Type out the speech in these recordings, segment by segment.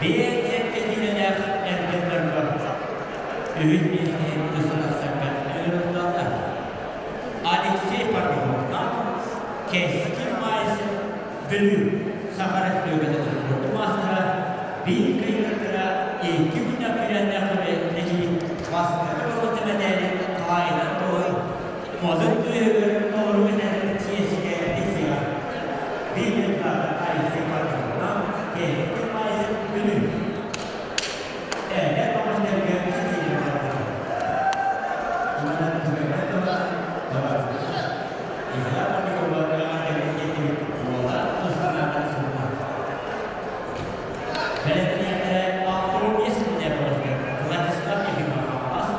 Биэнсийэ киинэлээх эргиллэргэ үһүс миэстэни туста тахсарга ыҥырыллаллар. Алексей Парфенов, Кэскил Мальцев, Бүлүү, Саха Республикатын спордун маастара, биир кыайыылаахтара икки күннээх күрээннээх күрэхтэһии бастакы боруота мэтээлин хаайынан туой Модун түөһүгэр толору мэтээлин чиэскэ тиксиэҕэ. Биир дойдулаах Алексей Парфенов, Кэскил Мальцев, Бүлүү. Эдэр оҕонньорго ситиһии баҕарабын. Уонна түгэнэ туһунан баҕарабын. Илья Парникова эҕэрдэлэри уола тустанаата суруна. Бэлэмниэхтэрэ 65 күннээх буоларыгар Владислав Ефимов Хаҥалас,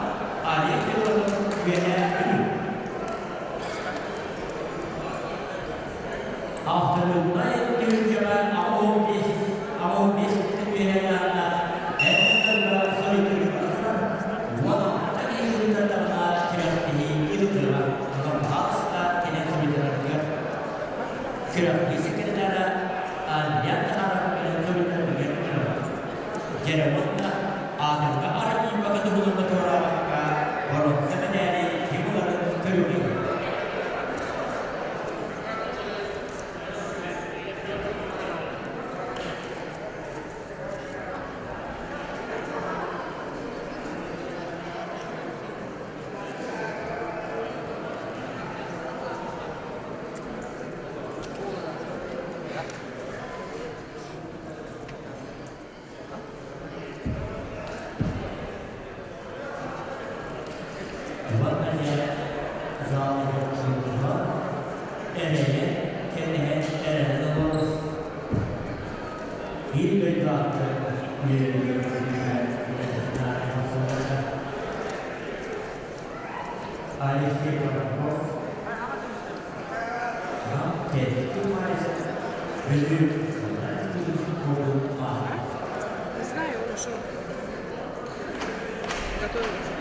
Олег Федотов Үөһээ Бүлүү. Автономнай түһүлгэҕэ 85 үөһээ ыйааһыннаах эр дьоннорго суруйтарыыга турар 16 киһи суруйтардаҕына күрэхтэһии ыытыллыаҕа. Онон баҕаласта кэлэн суруйтарарыгар күрэхтэһии секретара Альберт Захаров кэлэн суруйтарарыгар ыҥырабыт. Дьэрэ уонна аатырга аралдьыйбакка туһуларга туораабакка боруонса мэтээли ким ыларын көрүҥүй? Уонна дьэ залыгар киирдиҕэ, эрэйэн, кэтэһэн эрэнэн олорор. Биир дойдулаахтар үөрүүгэ Алексей Воронков, Нам Кэскил Мальцев, Бүлүү Не знаю, он ушел. Готовится.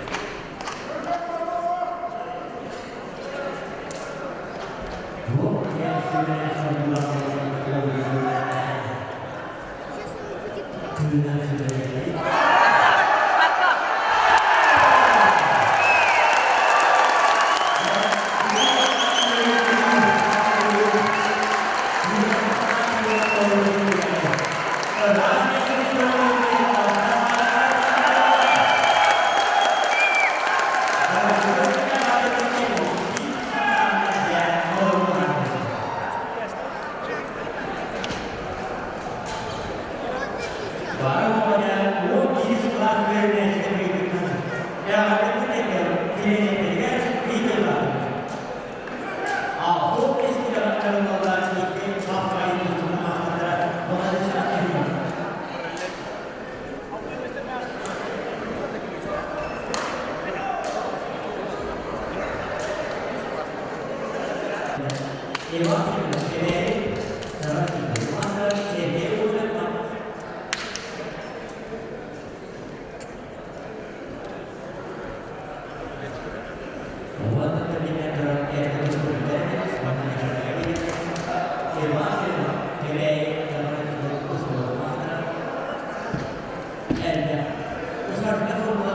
Бары оҕоня 11 кылаас үөрэнээччитэ быйылгыттан эҕэрдэ тириэньэрдэригэр ыытыллар. Автобус километраларга икки хапсаҕайын тустууну маастардара Владислав Ефимов. Иван Семенов Кэбээйи, Сара Ивановна Сергей Ольговна. Уонна кэлинэн туран эрдэ Иван Семенов Кэбээйи Сара Эрдэ. Усарга формула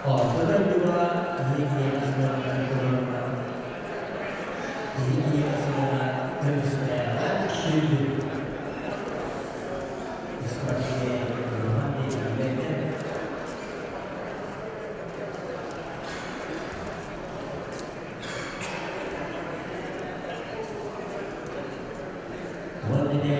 Орто дойдуга киһи киһиэхэ сыһыаннаһар кыһалҕалар, киһи киһиэхэ сыһыана көмүстээҕэ сүрдүк. Уон идэ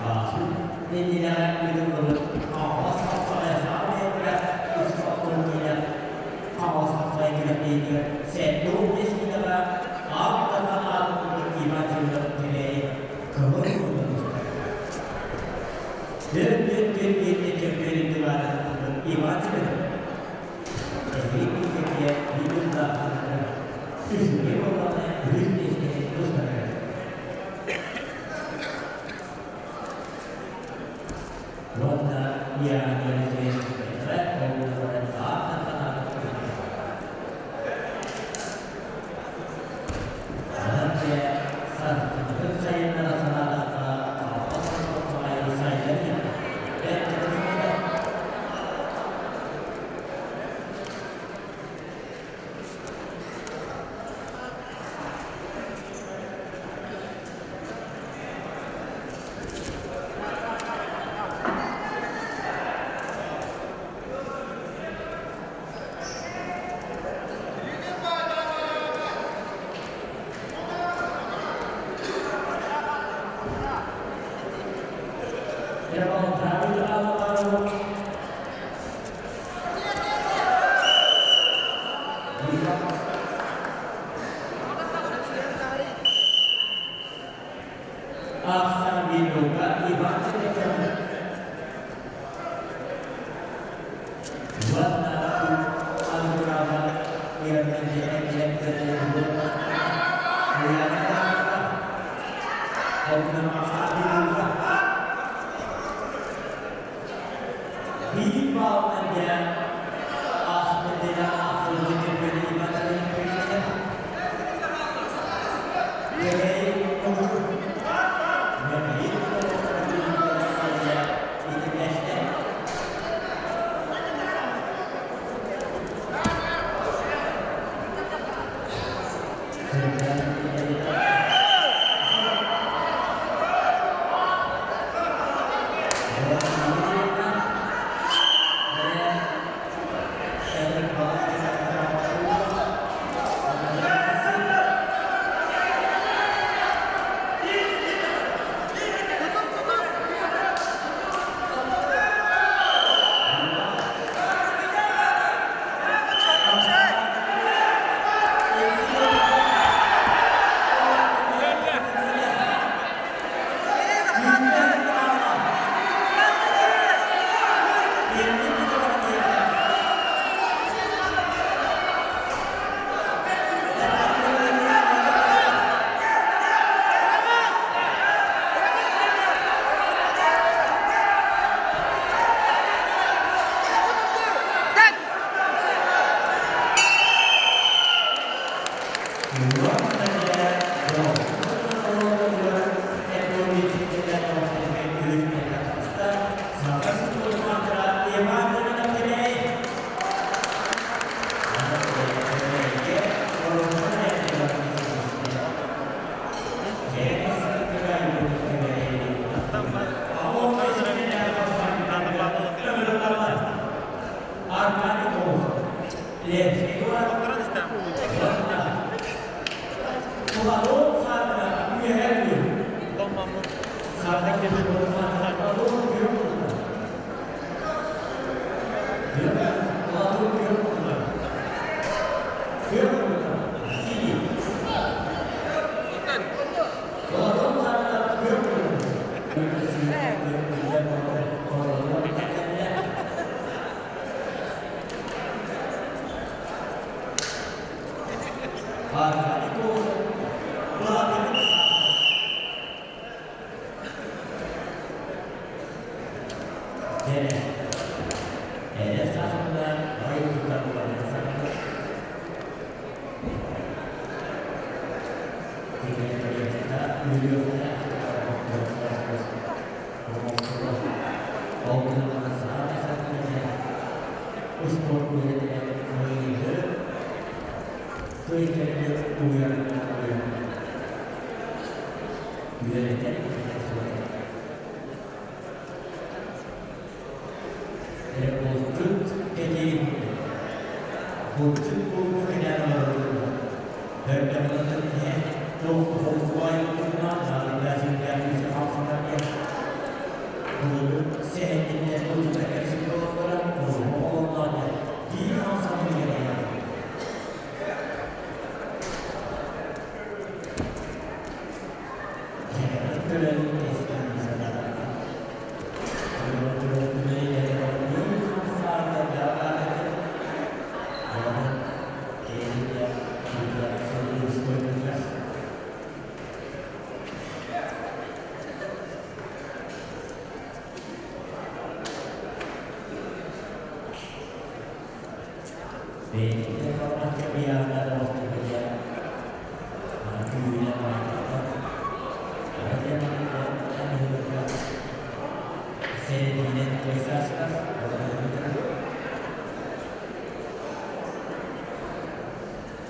Ааспыт нэдиэлэҕэ ыытыллыбыт Хаҥалас хапсаҕайа саамай элбэх үс киилэ Хаҥалас хапсаҕай күрэхтэһиитигэр 75 киилэҕэ Аан Дархан аатын ылбыт Иван Семенов Кэбээйи көҥүл тустар. 4-4-4 диэн чөмпүйүөн үрдүк ылбыт Иван Семенов эһиги күүскэтигэ биир дойдулаахтарыгар үчүгэй буоллаҕына үһүс миэстэни тустарыгар. Уонна Иоанн Елисеевич олуурдарын ааттан санаабыт Онон дьэ, сарсыҥҥытын сайыннара санаатахха, алҕас баҕайы сайдан иһэр. Бэрт дьоһуннара. Ахсан Иван Семенов Уонна Биир баалынан диэн ааспыт диэн ахсыллы кэлбэни Иван Семенов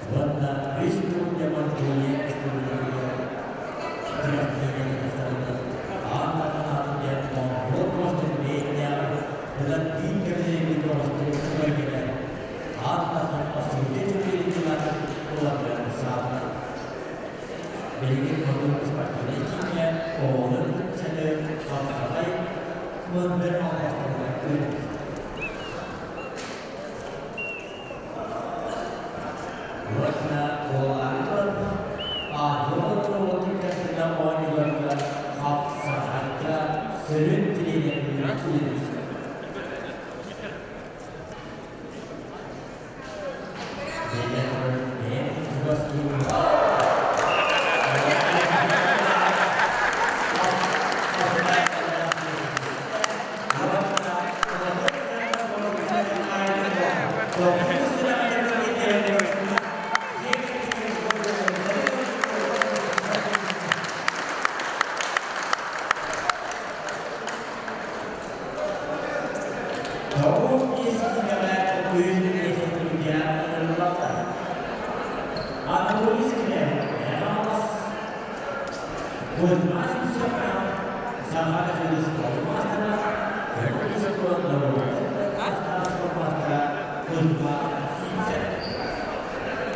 Уонна үс туунньа Монголия Республикатыгар күрэхтэһиигэ кытталлар. Аан бастаан диэн монгол костун бэйэтинээҕи быдан биир кэмнэрин оҕостуу көргөнөр аан бастаан абсолютнай чемпионатыгар ыларга саабыт. Билигин ордук спортивнай кииҥҥэ оҕолор саны хапсаҕай мындыр албастарынан үөрэнэр. Уонна буолаары туран, Аадыал норуотун кэргэнэ оонньууларга хапсаҕайга сүрүн тренердиир үлэлиир. Биллэн турар, бэйэм чугас киһим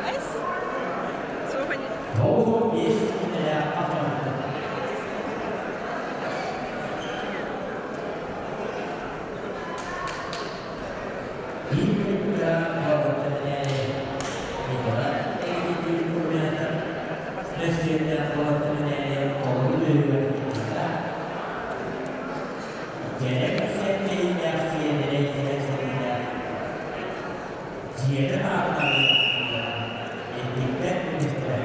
Айс. Суох ини. Дьиэтин ааттаабыт инниттэн министрэ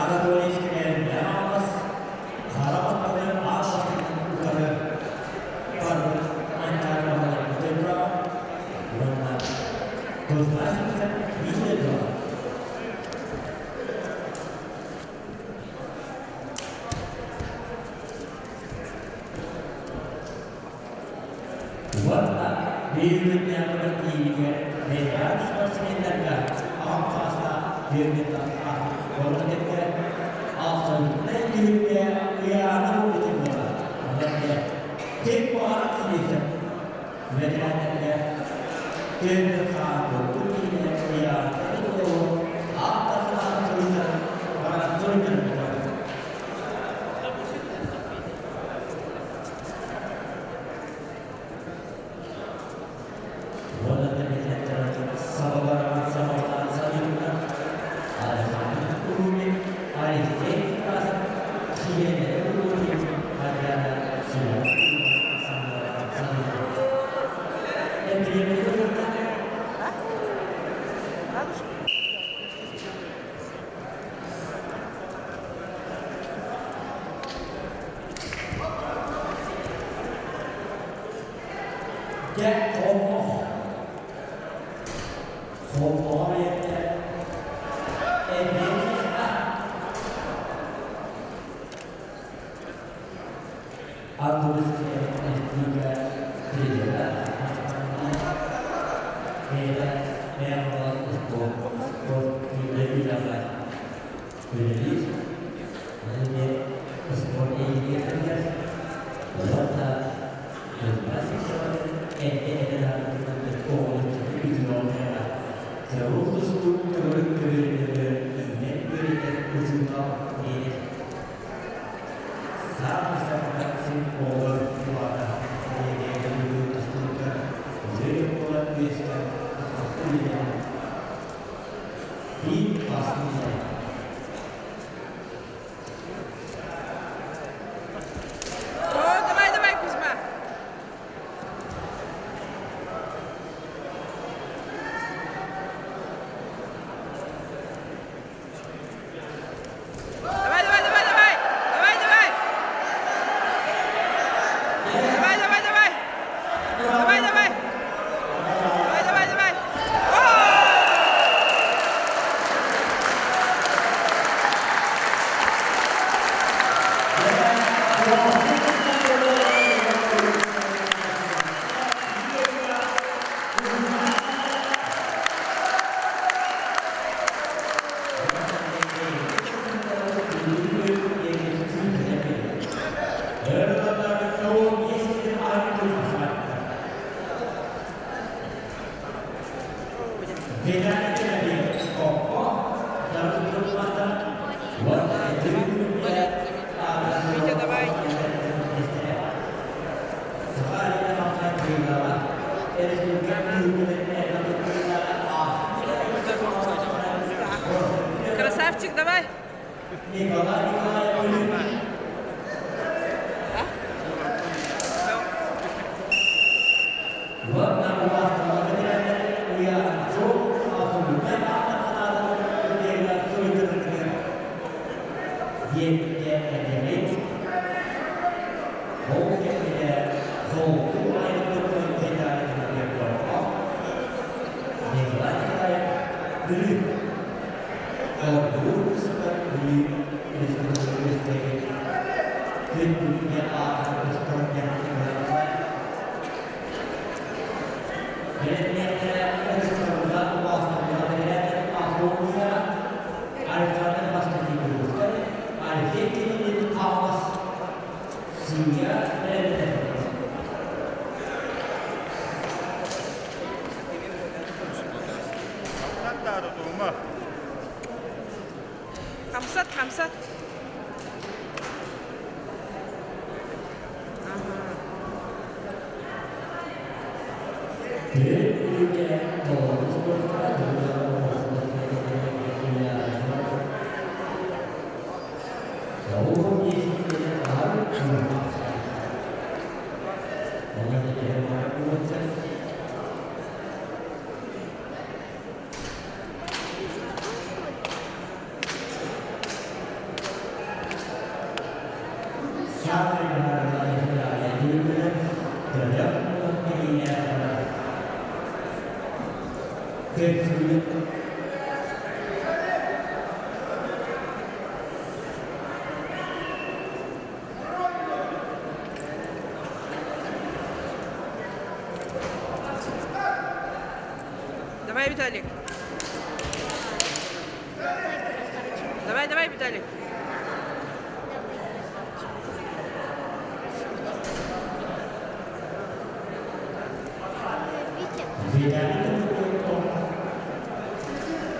Анатолий Скрябин аҕыс хара батталы аан бастакынан утары барбыт Манчаары Баһылай Бутайбуров уонна Кузьма Симцев биир дойдулаах. Уонна биир тиийигэр ветеран спортсменнарга аҕам саастаах биэрбит буолан абсолютнай түһүлгэ ыйааһына буолбутун буолар. Онон дьэ, ким баҕарар киирсэн ветераннарга төрүт хаан буолбут киинэ ыйааһына туолу ааттар санаатын суруйтаран баран суруйтаран Уонна да биллэн сабаларынан сабалаан саныырынан Александр Курумин, Алексей Некрасов, чилиэннэрэ Курумин, Адриана Семенов саныыларынан саныыллар. Эпидемия кытта Дьэ, хоммох. Хоммоҕо бэйэтэ эмиэ Антонская республика тренера бэйэтэ бэйэ спорт үлэҕэ үлэлиир. Эмиэ спорт эйгэтигэр уонна О, давай, давай, Кузьма. Давай, давай, давай, давай. Давай, давай. Давай, давай, давай. Давай, давай. Давай, давай, давай. О! Красавчик, давай. Николай Николаевич. А? Хамсат, хамсат. Ага. Давай, Виталик. Давай, давай, Виталик.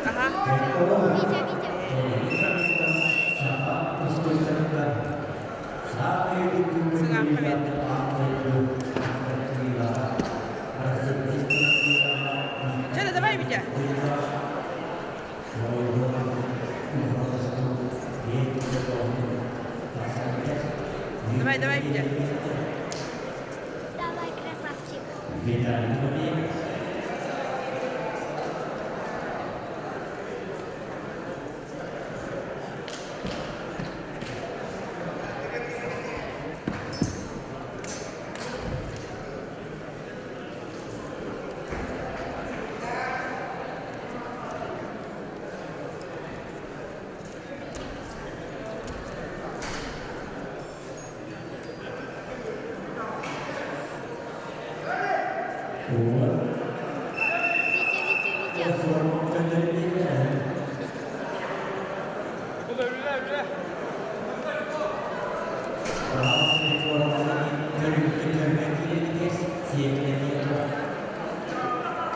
Ага. Чэ, давай, Витя. Давай, давай, Витя. Давай, красавчик. Витя, Витя, Витя.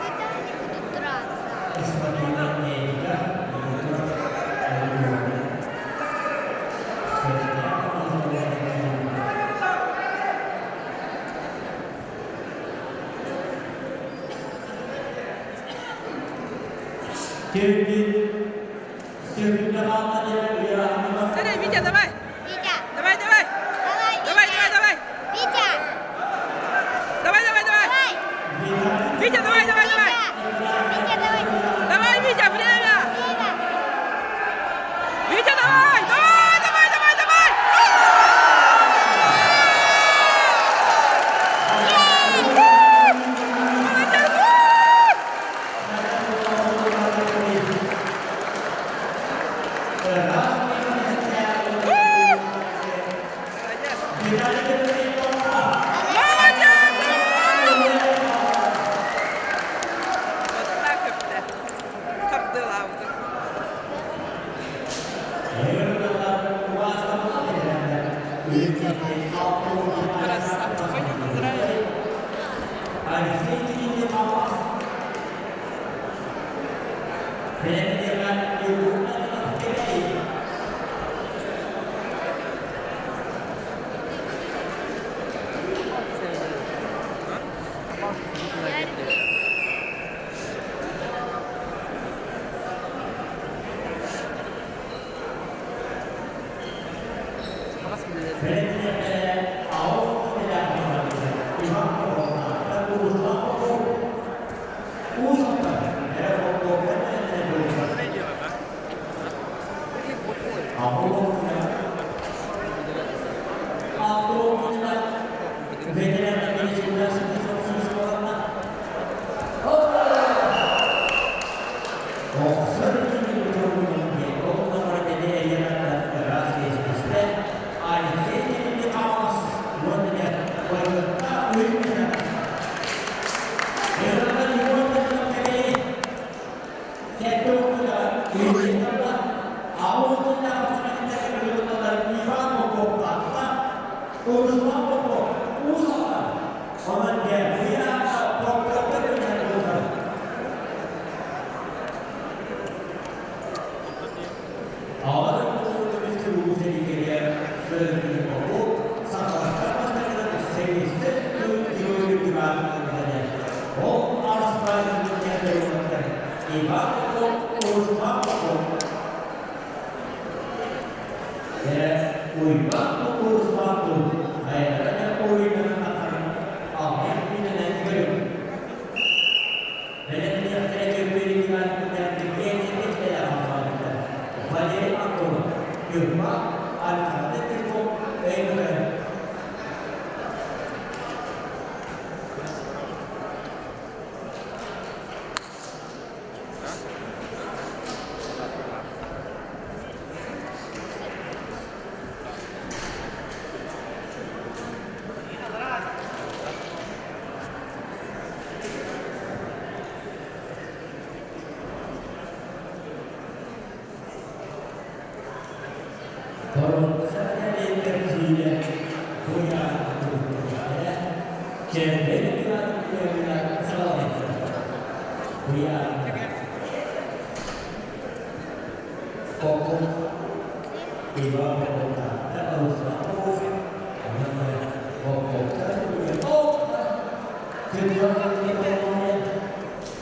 Когда они будут драться? Смотри, Витя, давай. Витя, Давай, давай. давай, Витя. Давай, давай, давай. Витя, Давай, давай, давай. давай. Витя, давай, давай, давай. Витя, давай. Давай, Витя, время. Время. Витя, давай. Давай, давай, давай, давай. Молодец. Молодец. Молодец! Вот так вот. Тардылауды. Красавчик. Пойдем в Израиль.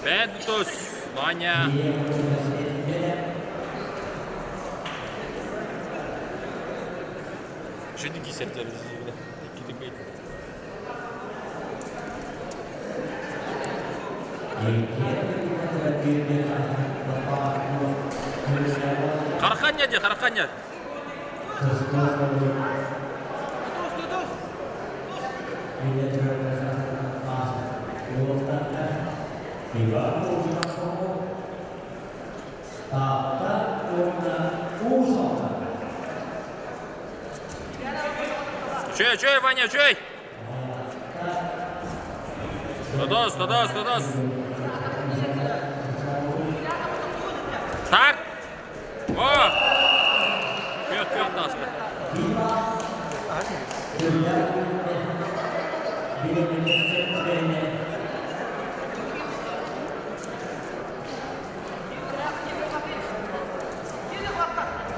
Бэдтус, Ваня. Хараханньа дии, хараханньа. Үчүгэй, үчүгэй, Ваня, үчүгэй! Тодос, тодос, тодос. Так. О! Күөх, күөх тааска.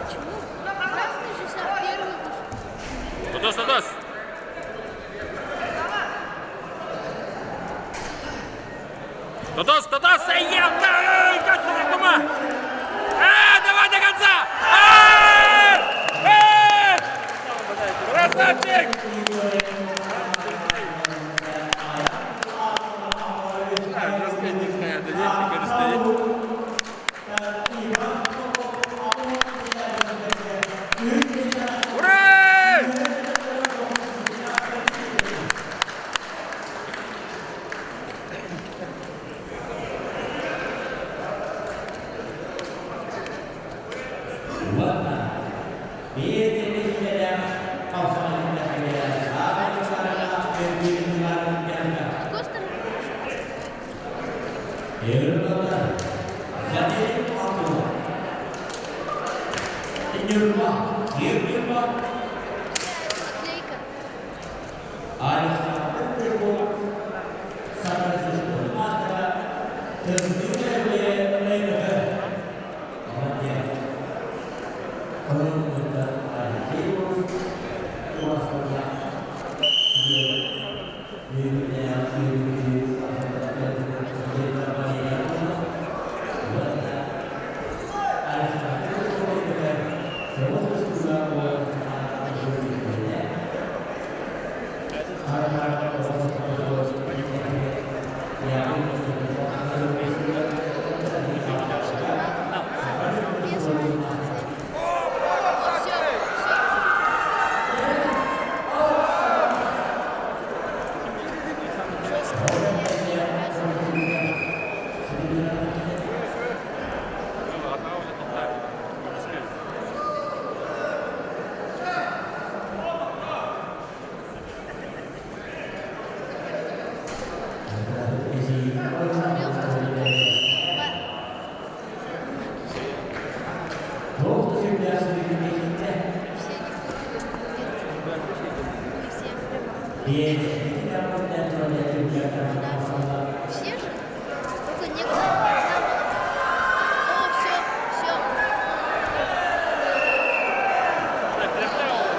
Почему? Красный же сам первый вышел. Тодос, тодос. Тодос, тодос, эй, как ты тума? Давай до конца! Э! Красавчик! Ура! С какой стороны вышел? Наклейка. Без Все, все. Да. Все же? Только некоторые. О, все, все. Слишком высоко ногу.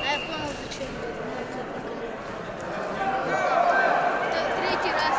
А я понял, зачем это поколение. Это третий раз.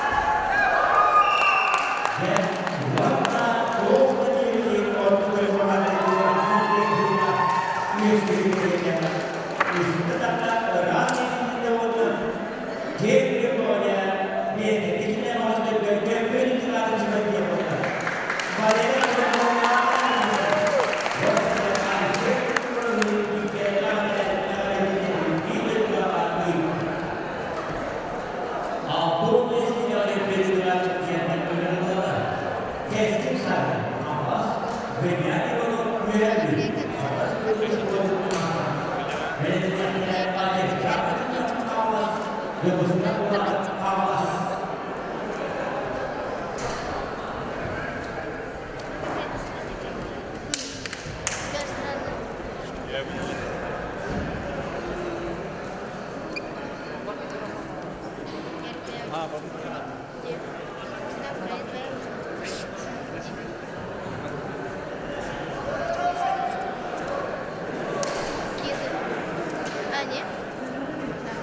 Сейчас надо. Где? Кеды. А, нет? Да.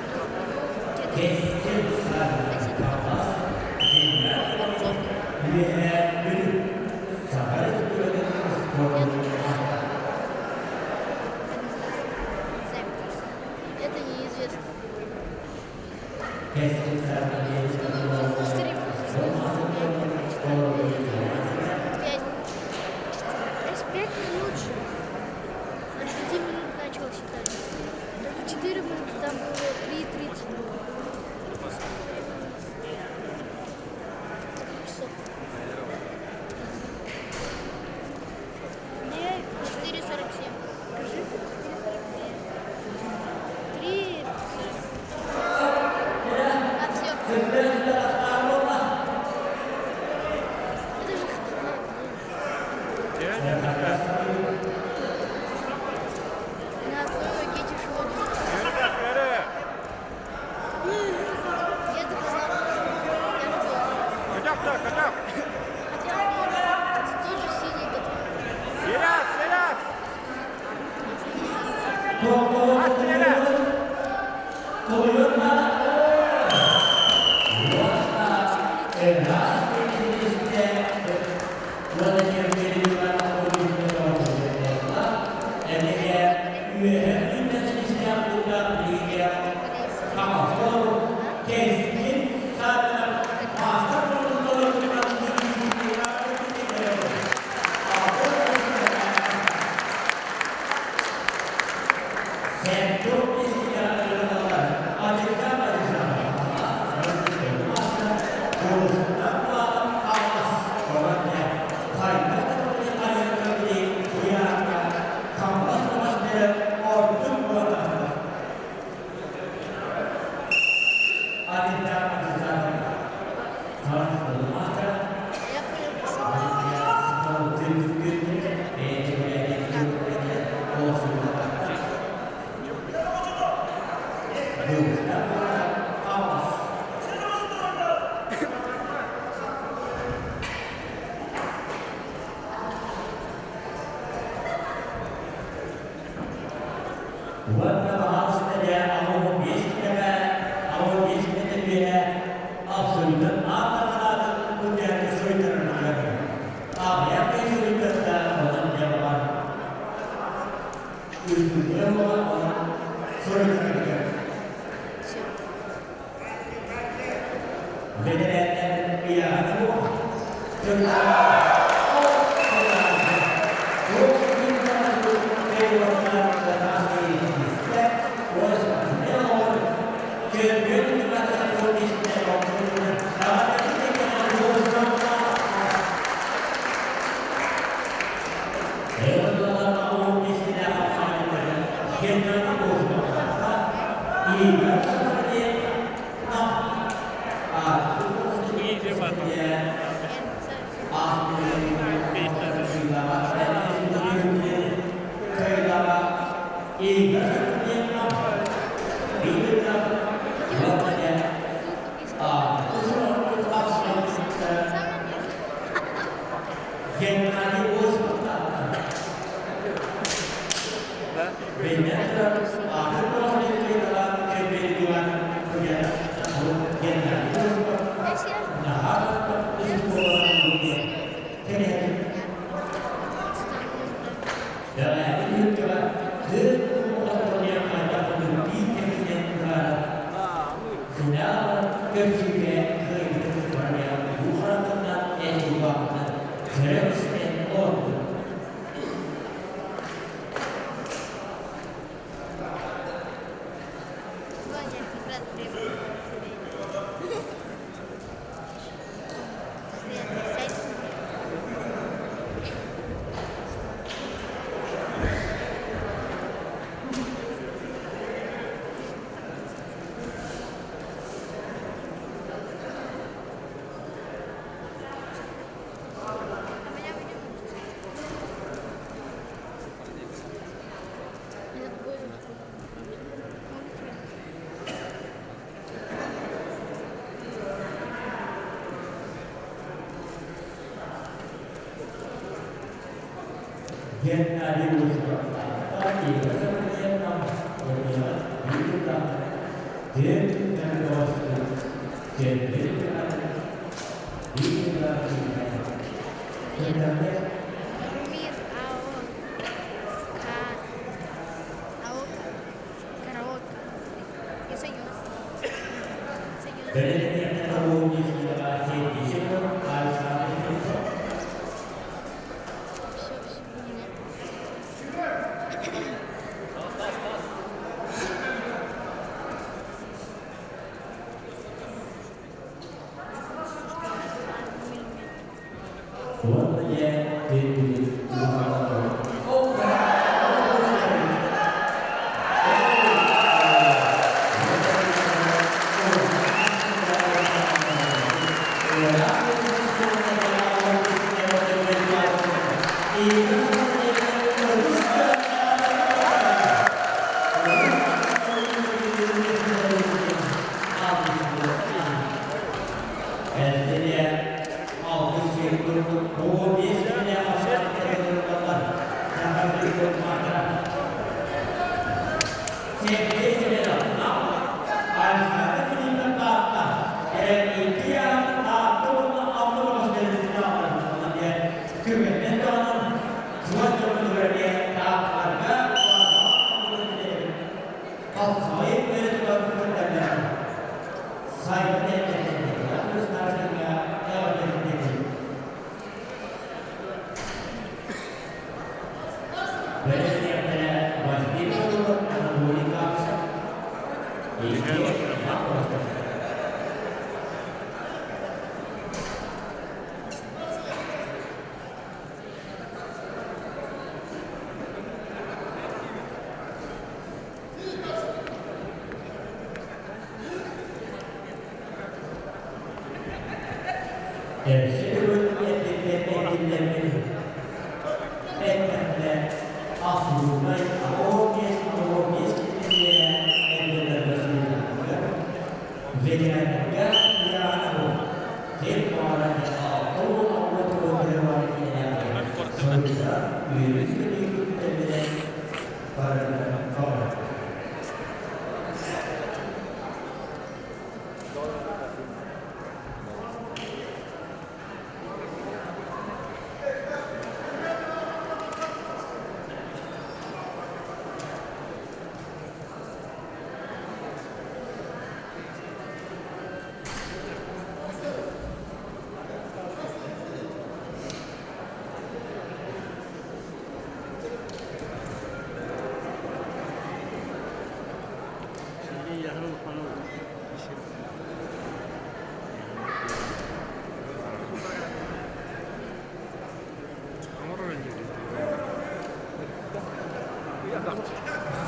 Кеды. Борцовка. Нет. Это неизвестно. Четыре, пять. 5 минут же. На 5 минут начал считать. Только 4 минуты, там было 3:30 было. Сколько часов? 4:47. Скажи. 4:47. 3:40. А, все. Это же на одной ноге тяжело бежать. Я так знал. Я же был. Көтөх, көтөх. Хотя он может тоже синий готов. Сирас, сирас. Ат сирас. Я понял, пошел. Все. Ваня, брат, привет. Сядь. А меня выдернут. Этот будет. Мир АО К АО Караоке. И Союз. Союз.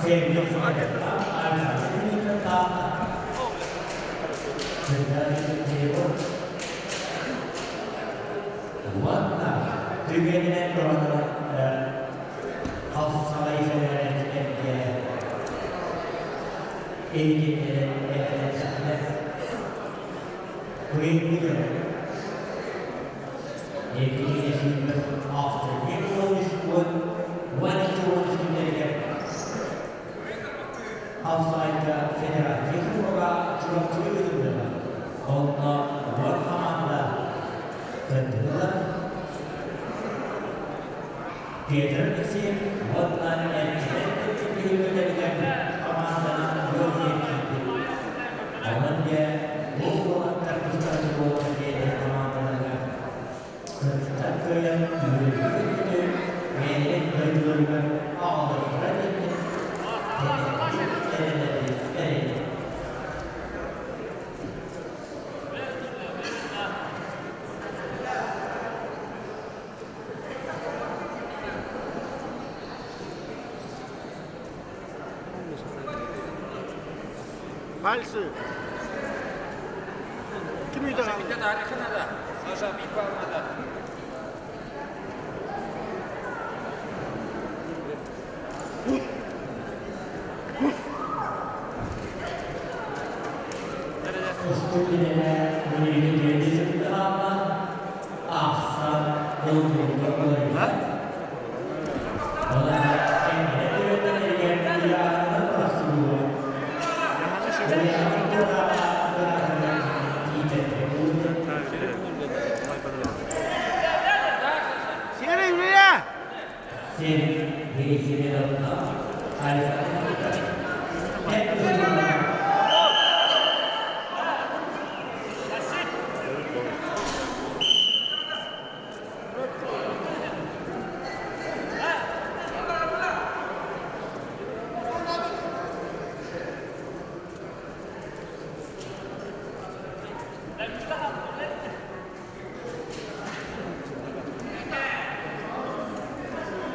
Все, все, меня. Уонна түгэнинэн туһанан хас саҕа эргэ иһитиннэрэн эттэххинэ, Кыайбытым. 2012 күннэригэр Халсаайга федерация кубога Чурапчыга ыытыллыаҕа. Онно 10 хамаанда кыттыһыллар. Петр Алексеев уонна Эрчимэн түһүлгэлэригэр хамаанданан Георгиев киирбит. Онон дьэ бу уолаттар тустарынан буолан бэйэлэрин хамаандаларыгар кыттан кыайан үөрүүнү бэйэлэрин дойдуларыгар аҕалаллара диэммит эрэнэбит эрэнэбит. Пальцы. Ким үйде қалды? Саша, надо. Серый, Юлия!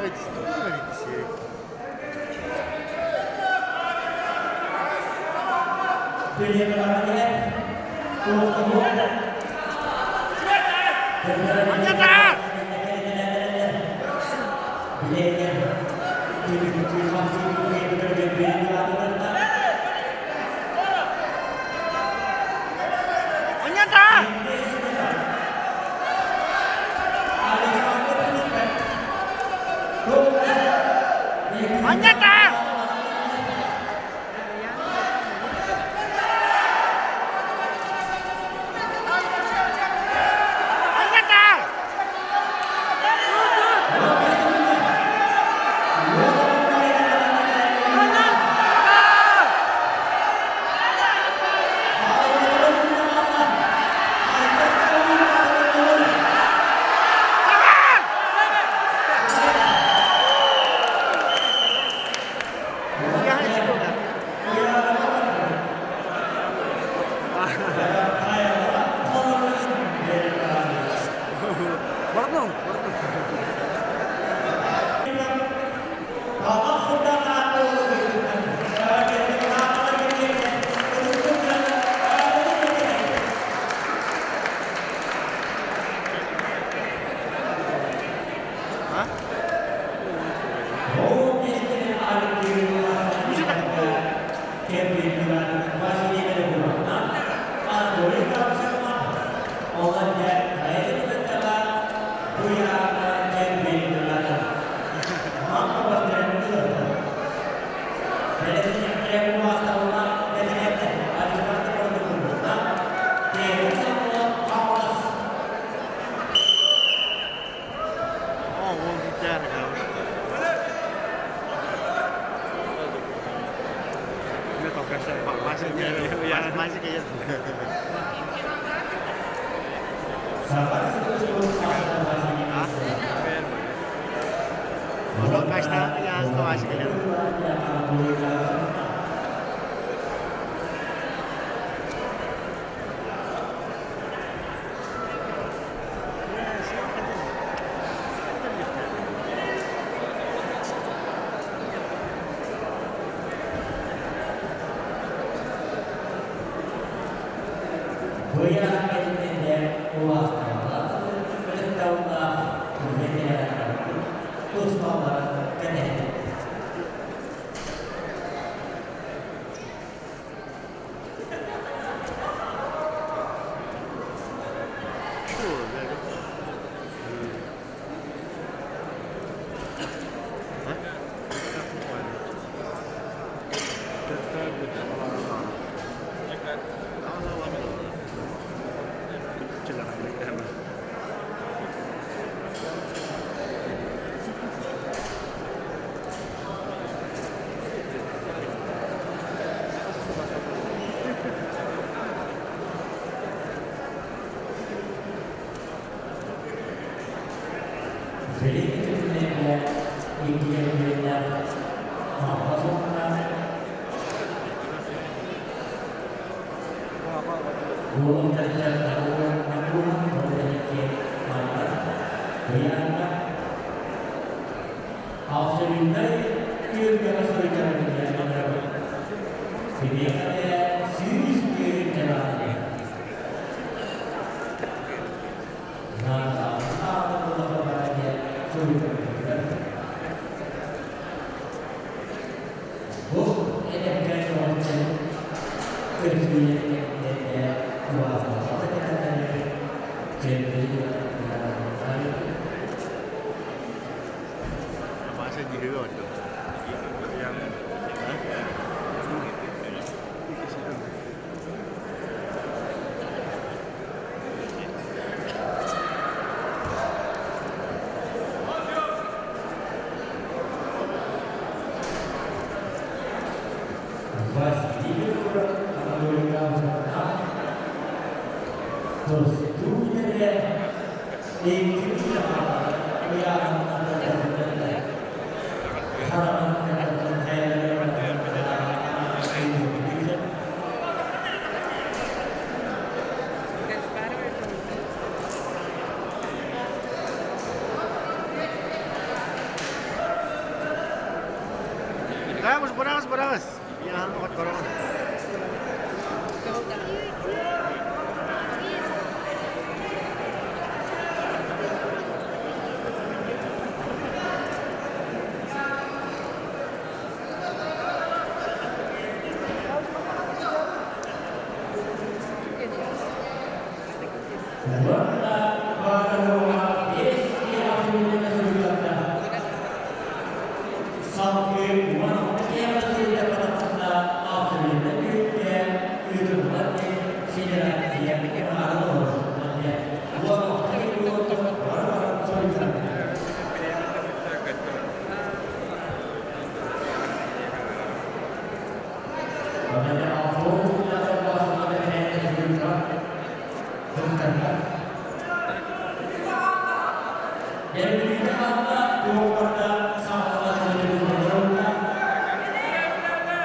Эй, что вы говорите, Серый? Понятно! Понятно! Понятно! Я секунда. О, вон гитара. Быйаан кэннинэ улаастарбат ытыктабыллаах ветераннарбыт тусталларын кэтэһэбит. Билиҥҥи күннэргэ иккиэннэринэн Амма суолуна Уолун Абсолютнай түөлбэҕэ суруйтарарыгар ыҥырабыт. Сибиэхэ 100 дьарааны. Бу эдэркээн оҕоччу көрсүһүүлэргэ Вася дьиһүгэ ордук. Василий Анатолий Тустуу Быраҕыс, быраҕыс, быраҕыс. Яһан оҕоттороҕун.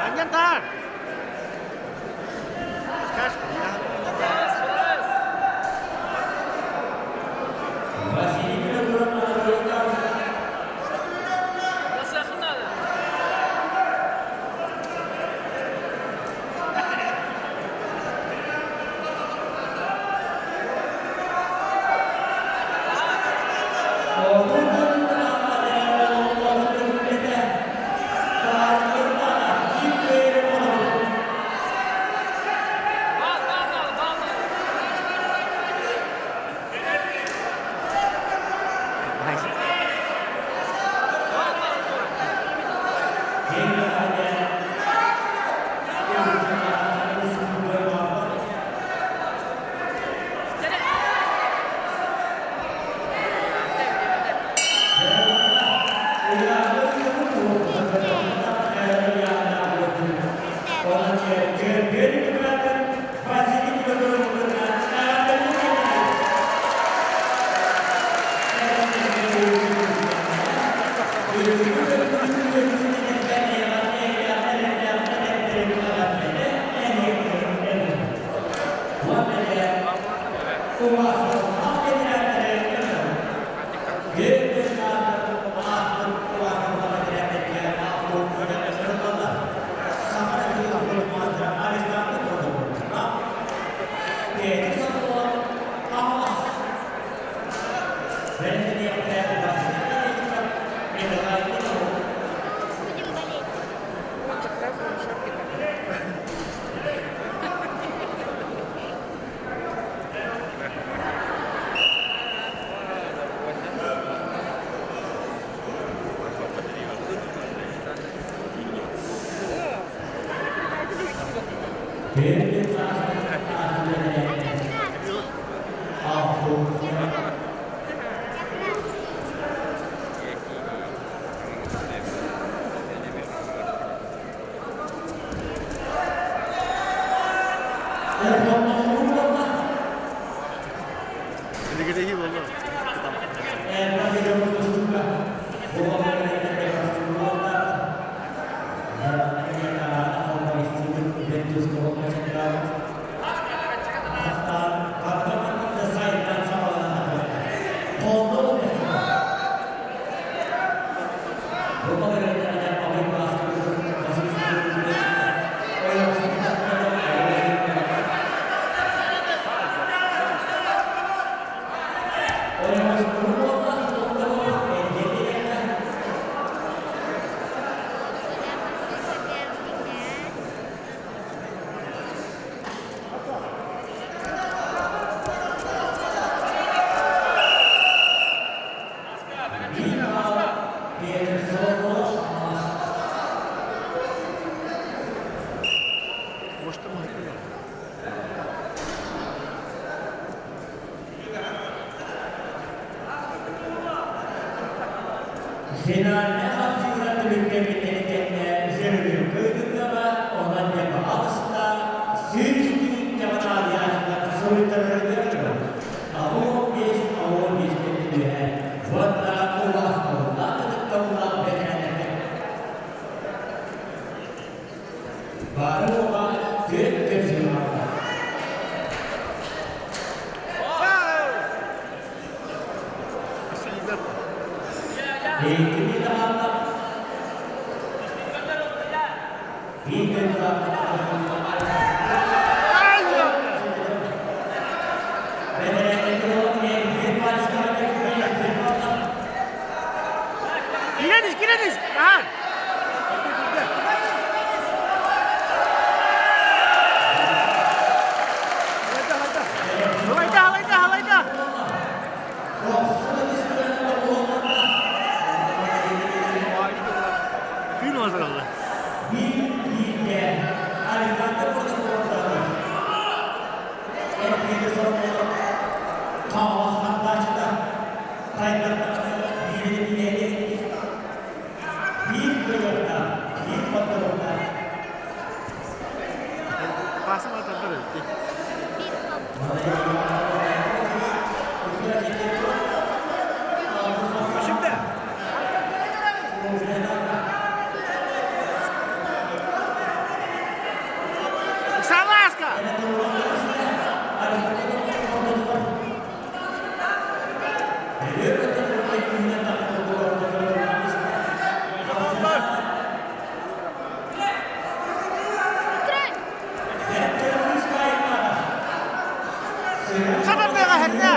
Анньан Будем болеть. Вот как раз он шапки там. Билигин буолла. Может, там Киренис, киренис! Ахан! Халайда, халайда, халайда! Тыын олороллор. Пасым атандар өтті. Саласка! Сабабыга хәрнә!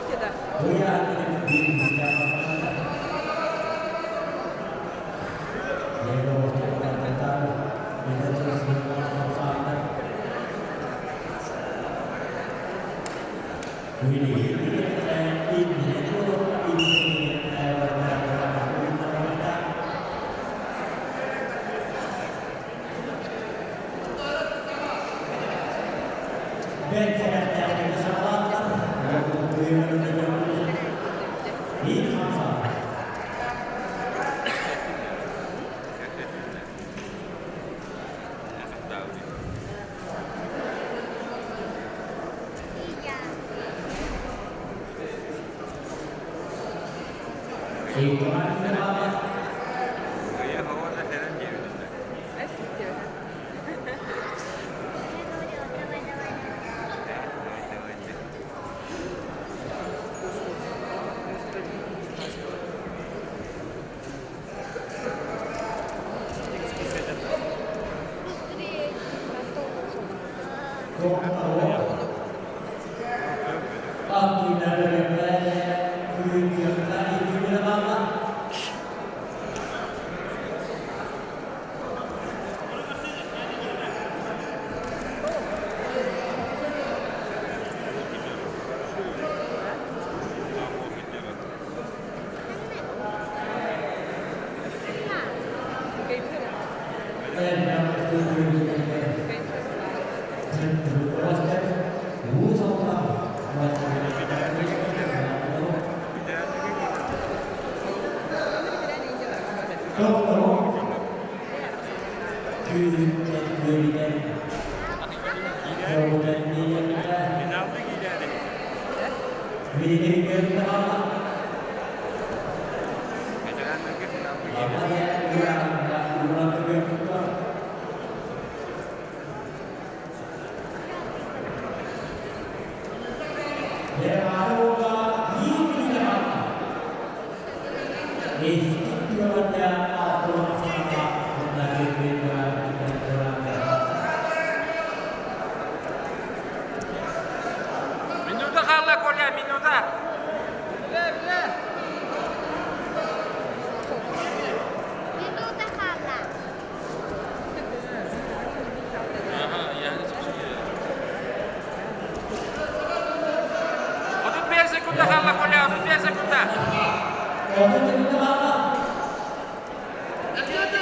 Витя, да. И я. Я говорила, давай, давай, давай. Быстрее. Минута хаалла, Коля, минута. Минута хаалла. 35 секунда хаалла, Коля, 35 секунда. 20 секунда хаалла, 20 секунда.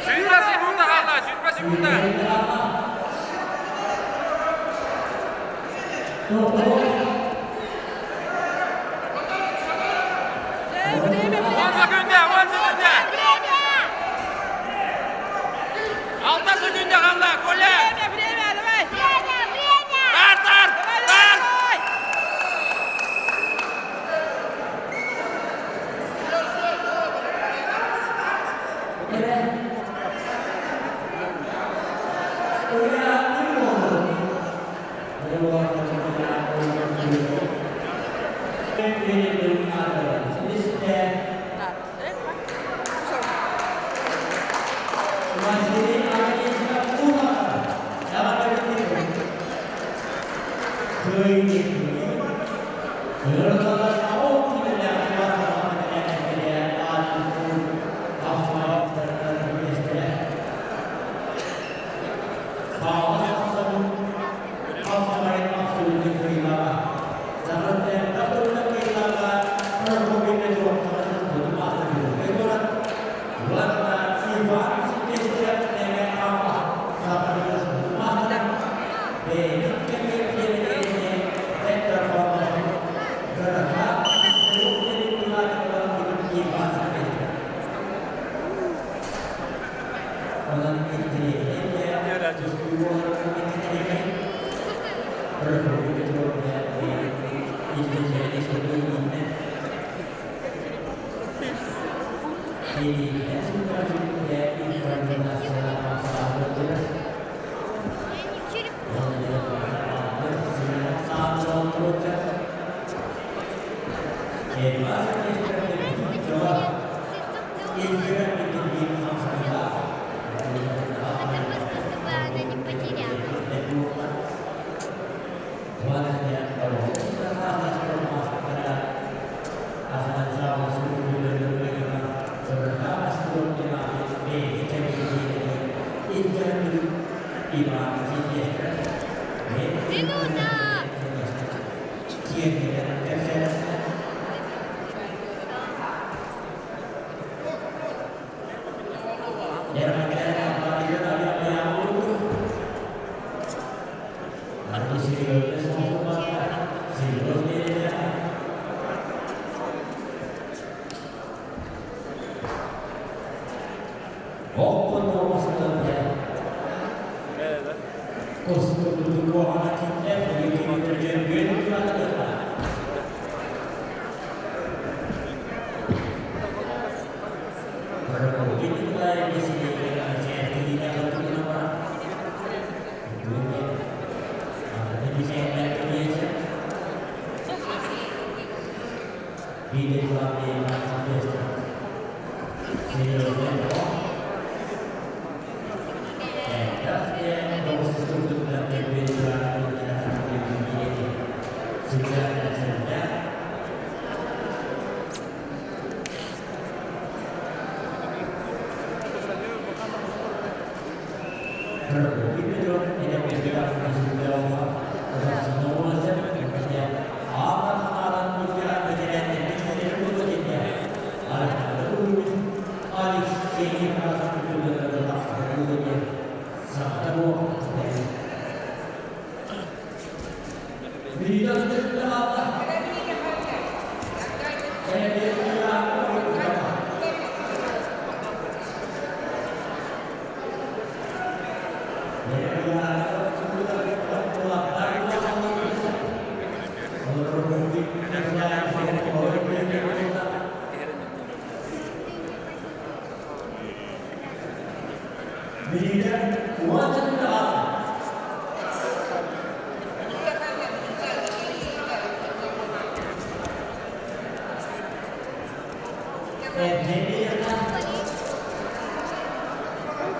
Время, время, 10 секунда, 10 секунда. время! 6 секунда хаалла, Коля. Время, время, давай! Время, время! Тарт, тарт, Давай, тарт. давай! Я не черепаха. Это просто, чтобы она не потерялась. Минута!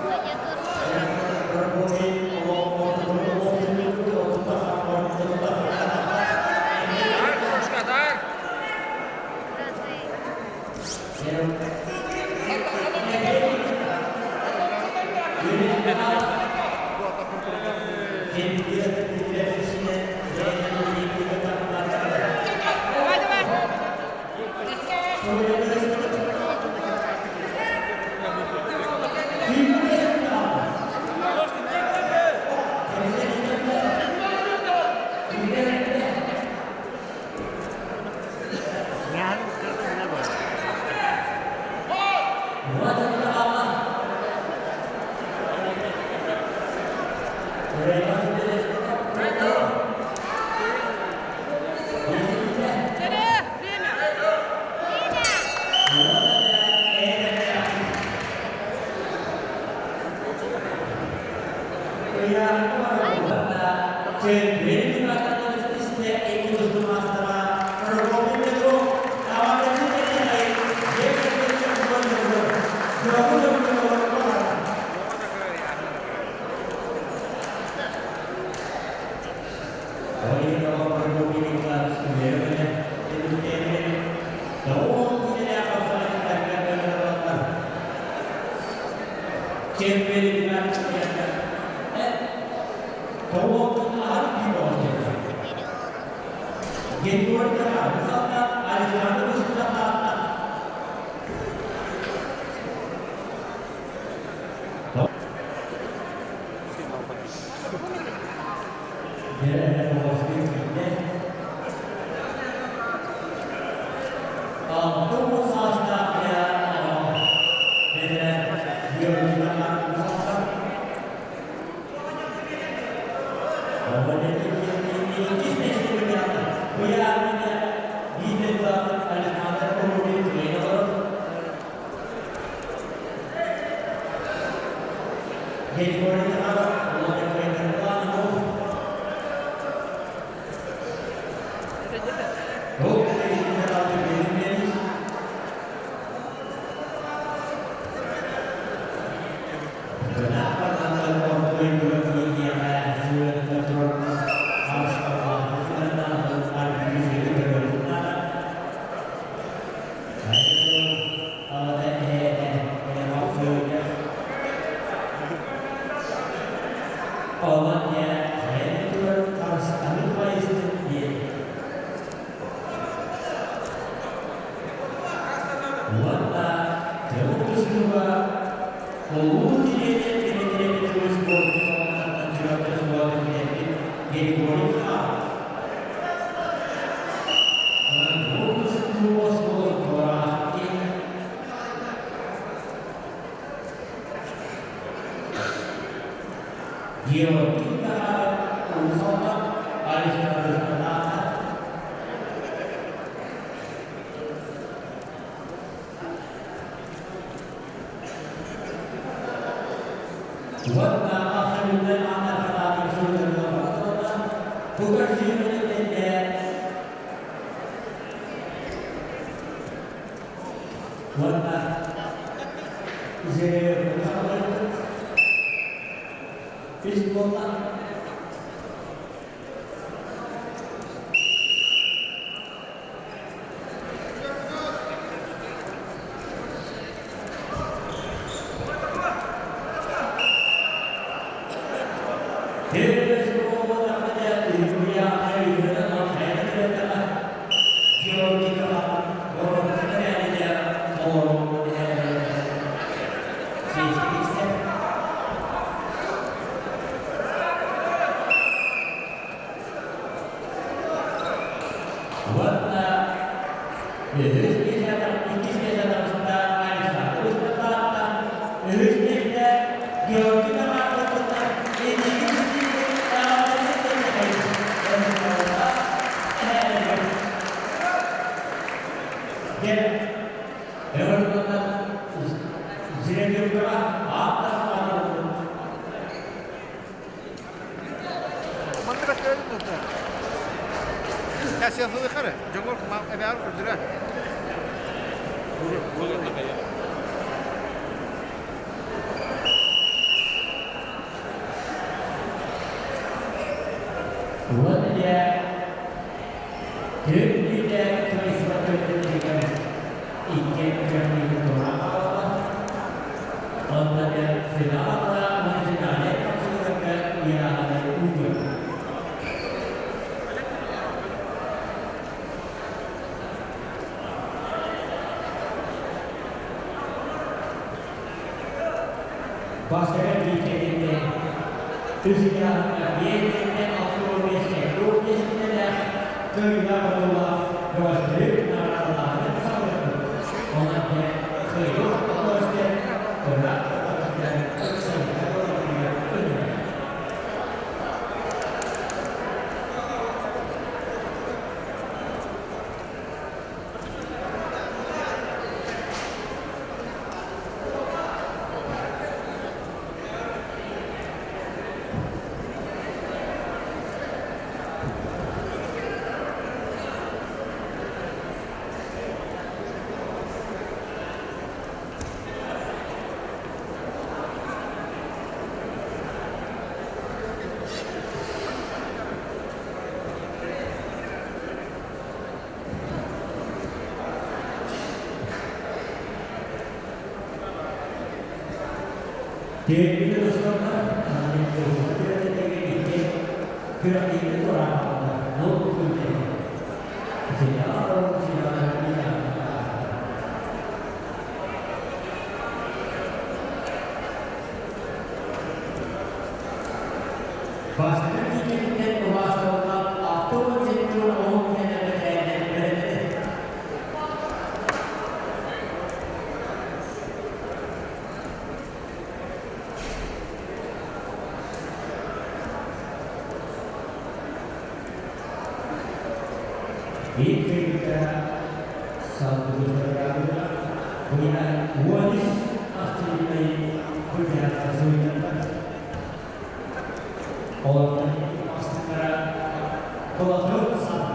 А я тоже. Дар, Крошка, дар! Разы. Давай, давай! Тере, время! Время! Бастакы киинэттэн убаастабыллаах 67 оҕо киинэ бэтэрээннэр бэриллэр. Биир кыайбыта салгыбыттарга буйа уонус активнай федерация суруйдаллар. Олортон бастыҥнара Колотун Саба.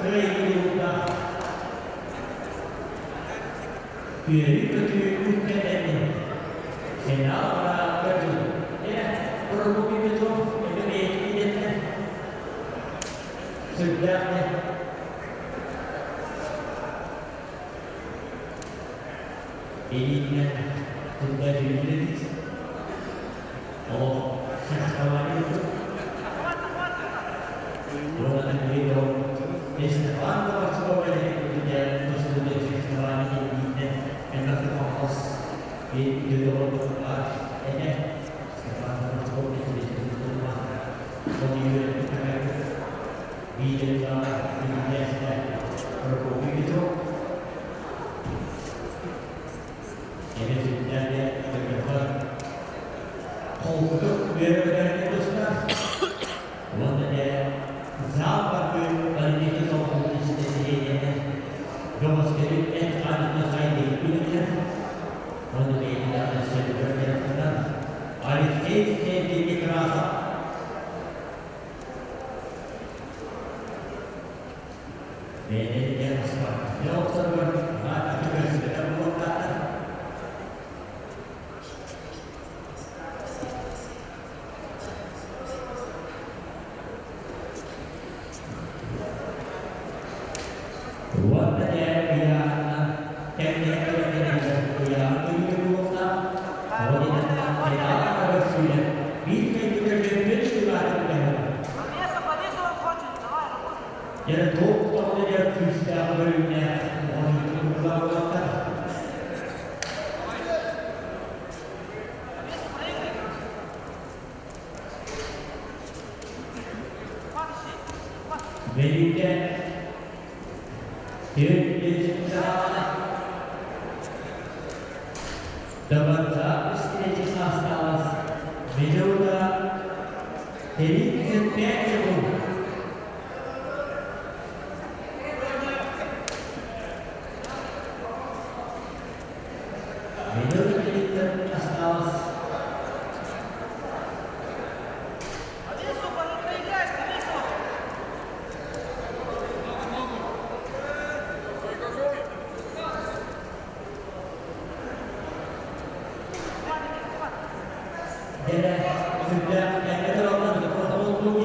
кыайыы Үөрүү-көтүү үктэннэрин финал көрдүм. Прокопий Петров эмиэ бэйэтин идэтинэн сүрдээх илиитинэн тылга дьүрүллэбит. Олох фехтование Уонна Степан Ковальцов фехтование илиитинэн элбэхтик хос Степан Ковальцов Прокопий Петров Холкутук үөрэ тустар. Уонна дьэ зоопарка Олимпийскай население бөҕөстөрү эт хаанына сайдыы үлэтигэр уонна бэйэтин сөбүгэр дьарыктанар Алексей Сергей Некрасов бэйэтин спортивнай охсоругар наадата көрсүбэтэх буолуохтаахтар. Уонна дьэ ыйааһынынан тэҥнэһэ кэлэн ыйааһын көрүүтэ буолуохтаах. Тоҕо диэтэххэ, финалга көрсүүлэр биир кэлбит көрдөрбүт сылаатын үлэһэр. Дьэ туох тоҕо дьэ күүстээх көрүүнээх оҕонньору буолуохтар. Бэлиитэ До конца встречи осталось минута 35 секунд. Минута 30 осталось. Дьэ, сүрдээх тэҥҥэ тураллар протокол.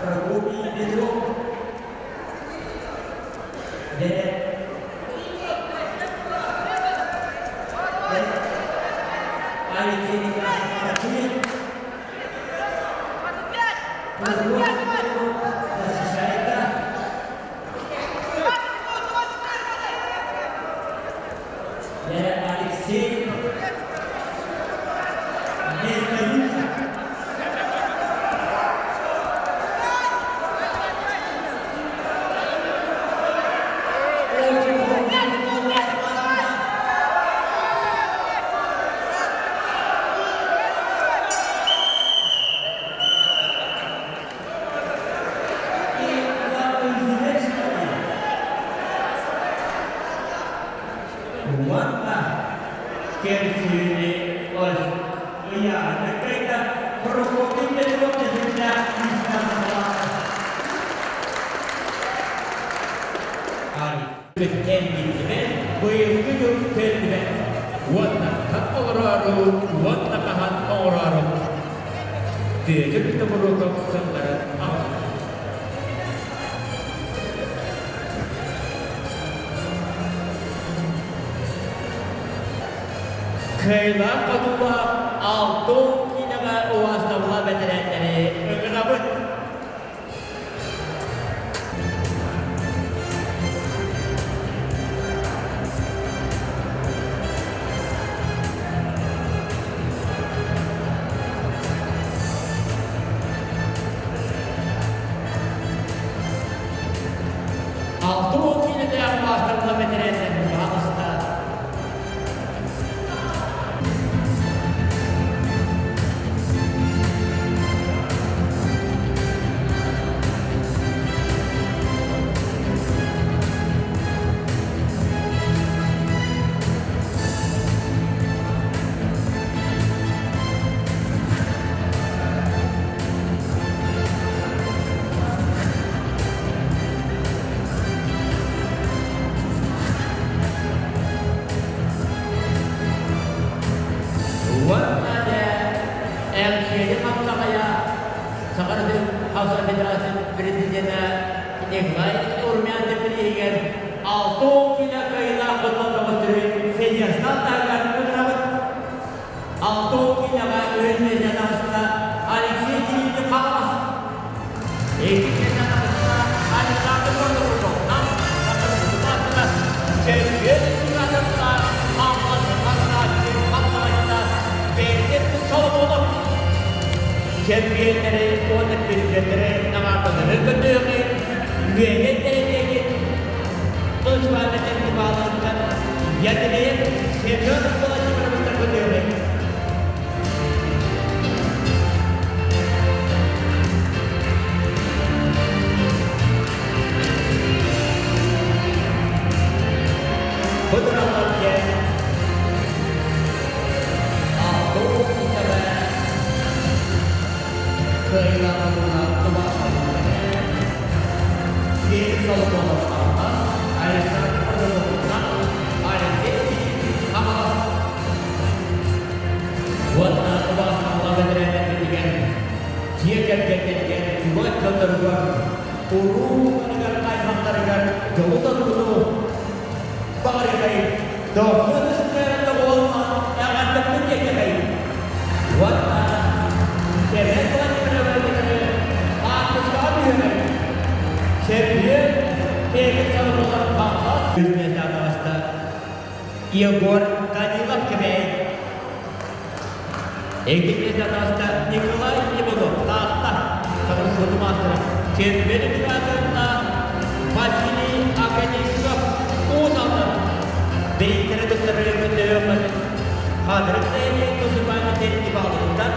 Прокопий Петров. Алексей Некрасов атакует. Защищается. Алексей не сдаются. Очень. Уонна кэмсүүнү ыйааны кайда Прокопий Петров тэһиллээх күүстээх Кэнниттэн быйылгы дьыл төннүбэт уонна хат олороору уонна хаһан оҥороору Бүөтүр Тобуруокап тылларын аҕалла. Кыайыылаах хотуулаах Алтын киинэҕэ убаастабыллаах бэтэрээннэри ыҥырабыт. киилээх маастарла бэтэрээннэр баҕаста. Уонна дьэ Эҥсиэли Хаптаҕайа Саха Хауса Федерациятын президенэ Николай Румянцев бирииһигэр 60 киилэ кыайыылаах хотон бөҕөстөрү Федерстан таһыгар ыҥырабыт. 60 киилэҕэ үһүс миэстэ таҕыста Алексей Кириллин Хаҥалас. Иккис миэстэ таҕыста Александр Мордовков Нам Саха Чемпион Республикатыттан Хаҥалас Хаҥалааччы Хаҥалааччыта Бэрдин Соломонов. Чемпионнары уонна призердары наҕараадалары көрдүөҕү үөрэн тэрилиэгин Тылчыбааны фестивалыттан Ядреев Семен Владимировичтан көрдүөҕү. Бу тураллар диэн Уонна убаастабыллаах бэтэрээннэрбитигэр, дьиэ кэргэттэригэр, чугас дьонноругар, уруу аймахтарыгар дьолу-соргуну баҕарыахайын, дохсун ыстыарата буолан эҕэрдэппит диэтэхэйин. Уонна Сэмэн Владимировичы хаартыскаҕа түһүөҕэй. Чемпион Петр Соломонов Хаҥалас үс таҕыста. Егор Данилов Кэбээйи. Икки миэстэ таҕыста Николай Иванов Таатта Саҕырсыбыты маастара. Чемпион операторына Василий Оконешников Уус Алдан. Бириистэрэ туттарары көрдөһүөххэ Хадырык нэһилиэгин Тусупааны тэрилти баҕаларыттан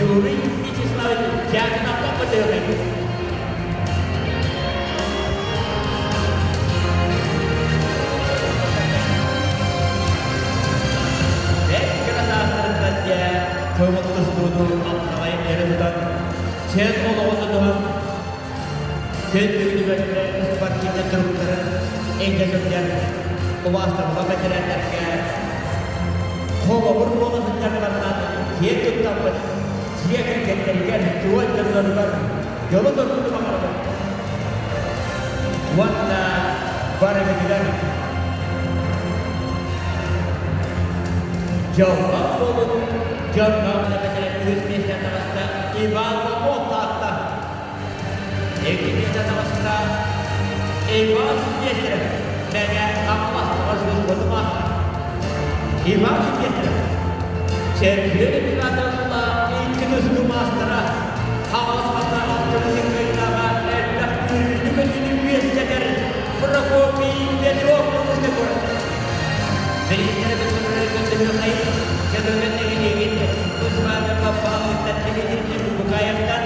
Юрий Вячеславович Дьяконовтан көрдөһүөххэ. Бэрт кыра саастарыттан дьэ көҥүл тустууну хаптаҕай эрэ тутан, чөл олоҕу тутуһан, күн бүгүнүгэр спортивнай туруктарын илдьэ сылдьар убаастабыллаах бэтэрээннэргэ холобур буола сылдьалларынан киэн туттаммыт дьиэ кэргэттэригэр, чугас дьонноругар дьолу-соргуну баҕарабыт. Уонна барыгытыгар дьоллоох буолун, дьонноох бэтэрэн үһүс миэстэ таҕыста Иван Попов Таатта. Икки миэстэ таҕыста Иван Сильвестров Мэҥэ Хаҥалас Саҕа маастар. Иван Сильвестров Чемпион чемпионатыла икки тустуу маастара Хаҥалас хаттаах көмүс кыайыылааҕа элбэх үөрүүнү-көтүүнү үөскэтэр Прокопий Петров Мурманскай куорат. Бириистэрэ туттарар көрдөһүөххэй Чөкөгөн нэһилиэгин Кузьманы Павловтан Дмитрий Букаевтан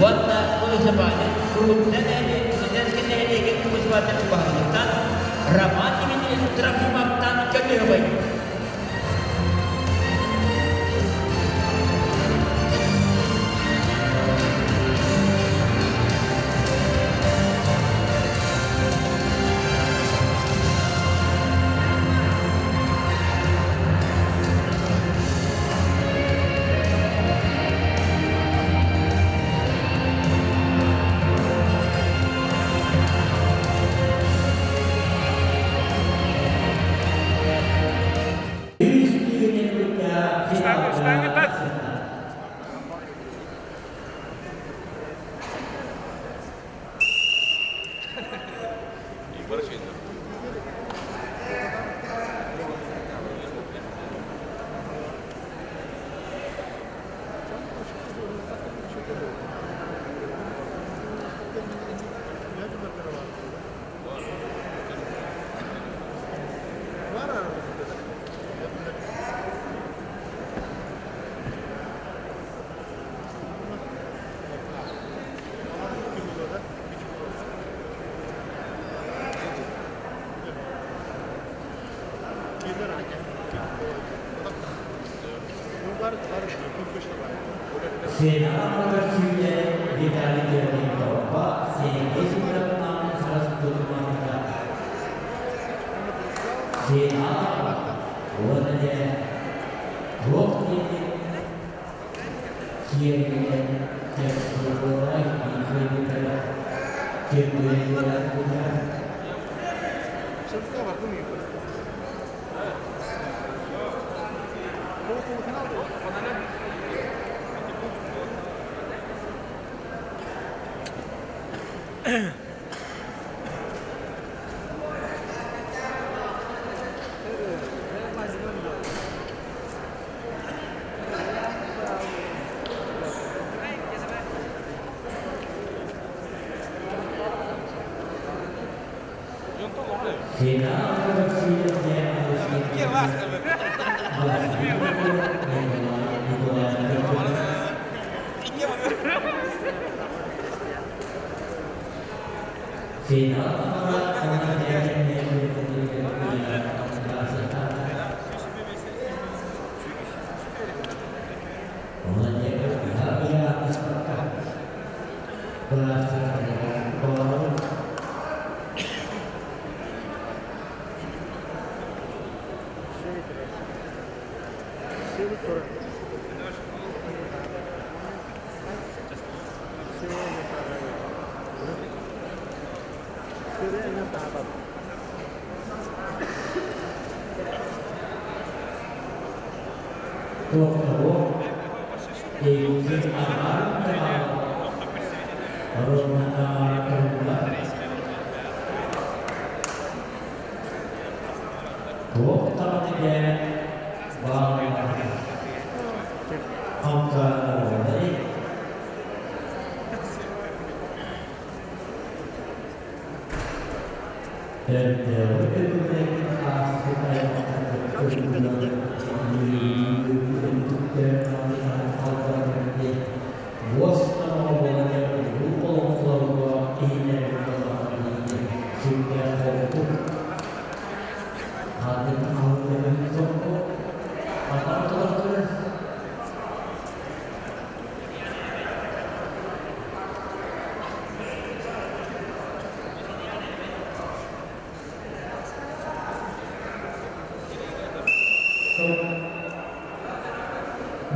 уонна Муниципальнай Фрунзе Фрунзенскай нэһилиэгин Кузьманы Павловтан Роман Дмитриевич Трофимовтан көрдөһүөххэй. Штанга тат! Сенатордар сүүнэ Виталий Леонидовка Сергей Семеновна Сенатор уонна дьэ туох диэни киэргэнэн кэпсиэҕэй кыайбыттара кирбиэллэрэ.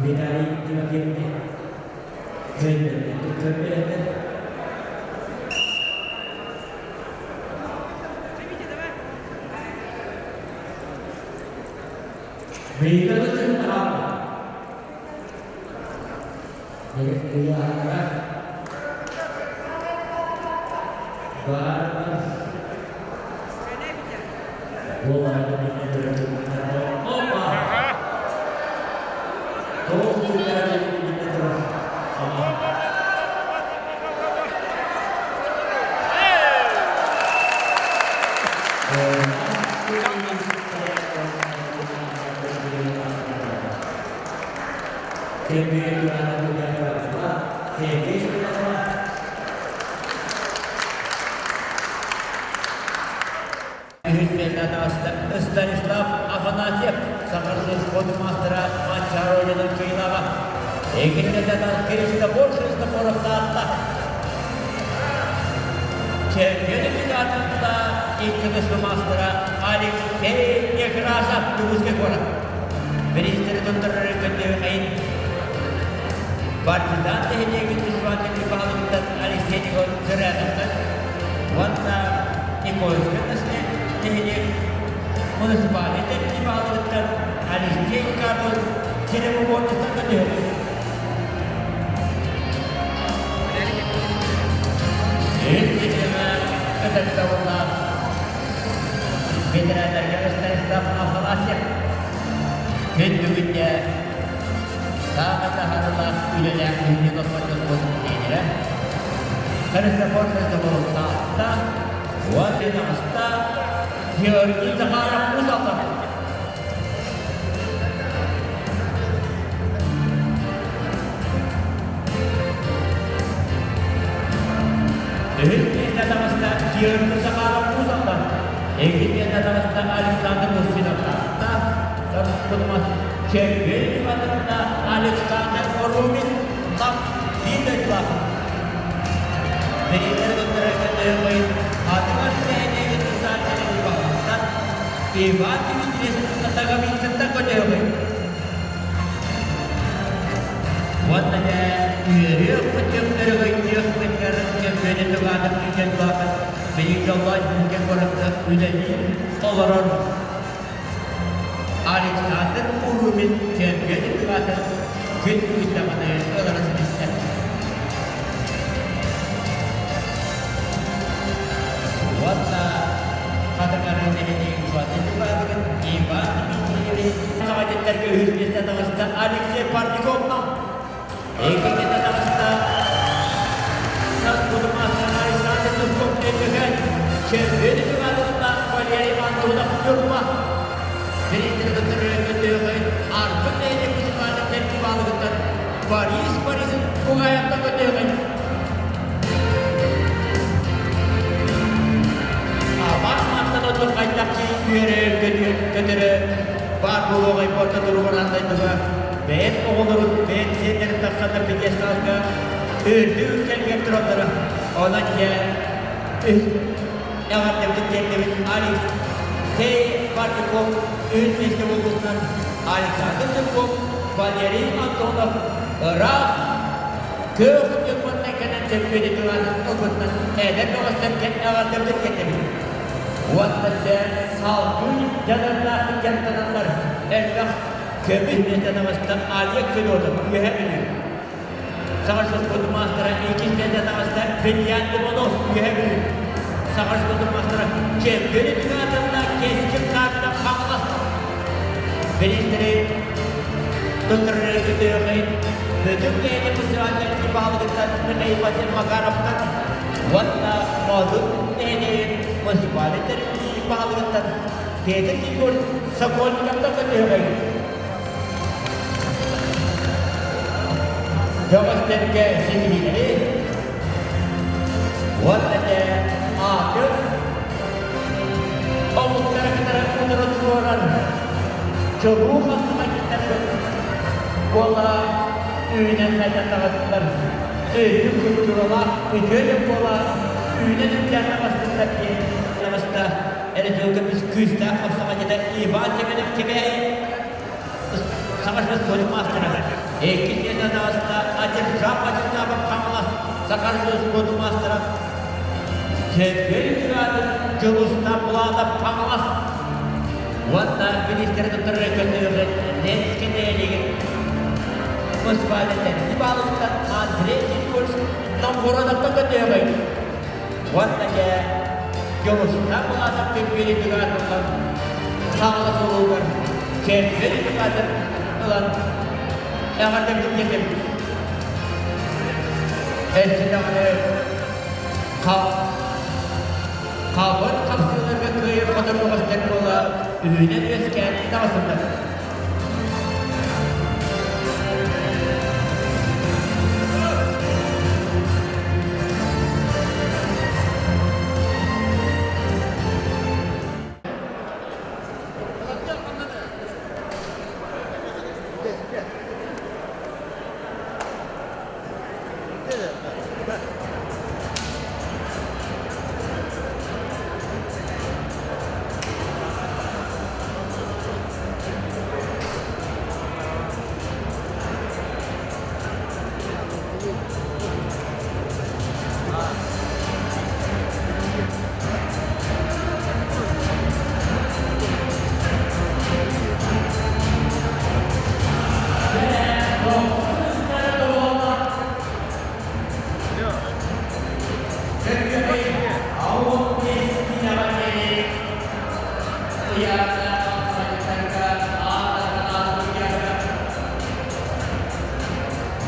Виталий Тимофеевич Станислав Афанасьев, Сахарсыз мастера Манчаролина Кыйлава. Екінші Христофор Христофоров Таатта. Чемпион лигатында иккинчи мастера Алексей Некрасов, Дьокуускай куорат. Бириистэри туттарар көндө Партизан нэһилиэгин муниципальнай баһылыгыттан Алексей Зыряновтан уонна Никольскай нэһилиэк муниципальнай тэрилтэ баһылыгыттан Алексей Карлов Черемоборчествоттан түһэр. Ветераннарга Станислав Афанасьев күн бүгүнне саамай таһаарыылаах үлэлээх киһини тохтотон тренерэ Христофор Христофоров Таатта уонна Георгий Захаров Уус Алдан. Үһүс миэстэ таҕыста Георгий Захаров Уус Алдан. Иккис миэстэ таҕыста Александр Устинов Таатта. Чемпион Ивановна Александр Орумин Нам биир дойдулаахпыт. Бириистэр туттарарга төһөҕөйүн Атыгар нэһилиэгин тутааччыны Уйбаҕаттан Иван Дмитриевич Ноговицыттан көтөҕөйүн. Уонна дьэ үөрүөх-көтүөх өрөгөйдүөх-көтүөр чөмпүйүөнү тугаатык үүнэн улаатан билигин дьоллоох дьүһүнгэ куоракка үлэлии олорор Александр Урумин чөмпүйүөн тугаатын күн бүгүн даҕаны ылара ситистэ. Уонна Хатыҥары нэһилиэгин Владимир Иванович Иван Дмитриевич саҕадьыттарга үһүс миэстэ таҕыста Алексей Парниковна. Иккитэ таҕыста Саспутумаастар Александр Зубков Өймөкөөн, Чөмпүйүөн Ивановна Валерий Антонов Ньурба. Бириистэрэ кытта Арбын нэһилиэк музыкальнай фестивалыгыттан Борис Борисов Бугаевтан көтүөҕүн. Абас мантан отун хайдах үөрэ көтөрө баар буолуоҕай порта туругуран дойдуга бэйэт оҕолорун бэйэт сиэннэрин тахсаннар пьедесталга үрдүк үктэлигэр тураллара. Онон дьэ эҕэрдэбитин тиэрдэбит Алексей Бардюков үһүс миэстэ буолбутунан Александр Зубков, Валерий Антонов ыраах күөх Ньурбаттан кэлэн чөмпүйүөнү тураатын ылбытынан эдэр бөҕөстөргө эҕэрдэбитин тиэрдэбит. Уонна дьэ салгыы дьаныардаахтык дьарыктаналлар элбэх көмүс миэстэ таҕыста Олег Федотов Үөһээ Бүлүү. Саха спорт маастара иккис миэстэ таҕыста Федян Иванов Үөһээ Бүлүү. Саха спорт маастара чемпион түгатынна Кескин Хаатынан Хаҥалас. Бириистэри туттарары көтүөҕэй Бөтүҥ бэйэтэ муниципальнай баһылыгыттан Михаил Васильев Макаровтан уонна Модун нэһилиэгин муниципальнай тэриллии баһылыгыттан Петр Егорович Сокольниковтан көтүөҕэй. Көҕүстэргэ ситиһиилэри уонна дьэ аатын омуктары кытары утары туруорар чулуу хапсаҕайдьыттарбыт буола үүнэн сайдан таҕыстылар. Үрдүк культуралаах үтүө дьон буола үүнэн үрдээн таҕыстылар диэн таҕыста эрэ күүстээх хапсаҕайдьыта Иван Семенов Кэбээйи Саха спорт маастара. Иккис миэстэ таҕыста Атиржан Бачыннапов Хаҥалас Саха спорт маастара. Чемпион чемпионатын Дьулустан Булатов Хаҥалас уонна министр туттарар көтүөҕүн Ленскэй нэһилиэгин Москвадан Ивановтан Андрей Никольс Новгородовтан көтүөҕүн уонна дьэ Дьулустан Булатов чемпионы тугаатыллан Хаҥалас улууһугар чемпион тугаатын ылан эҕэрдэбитин тиэрдэбит. Өссө даҕаны хабыр хапсыыларга кыайар хотор бөҕөстөр буола үүнэн үөскээн таҕыстылар.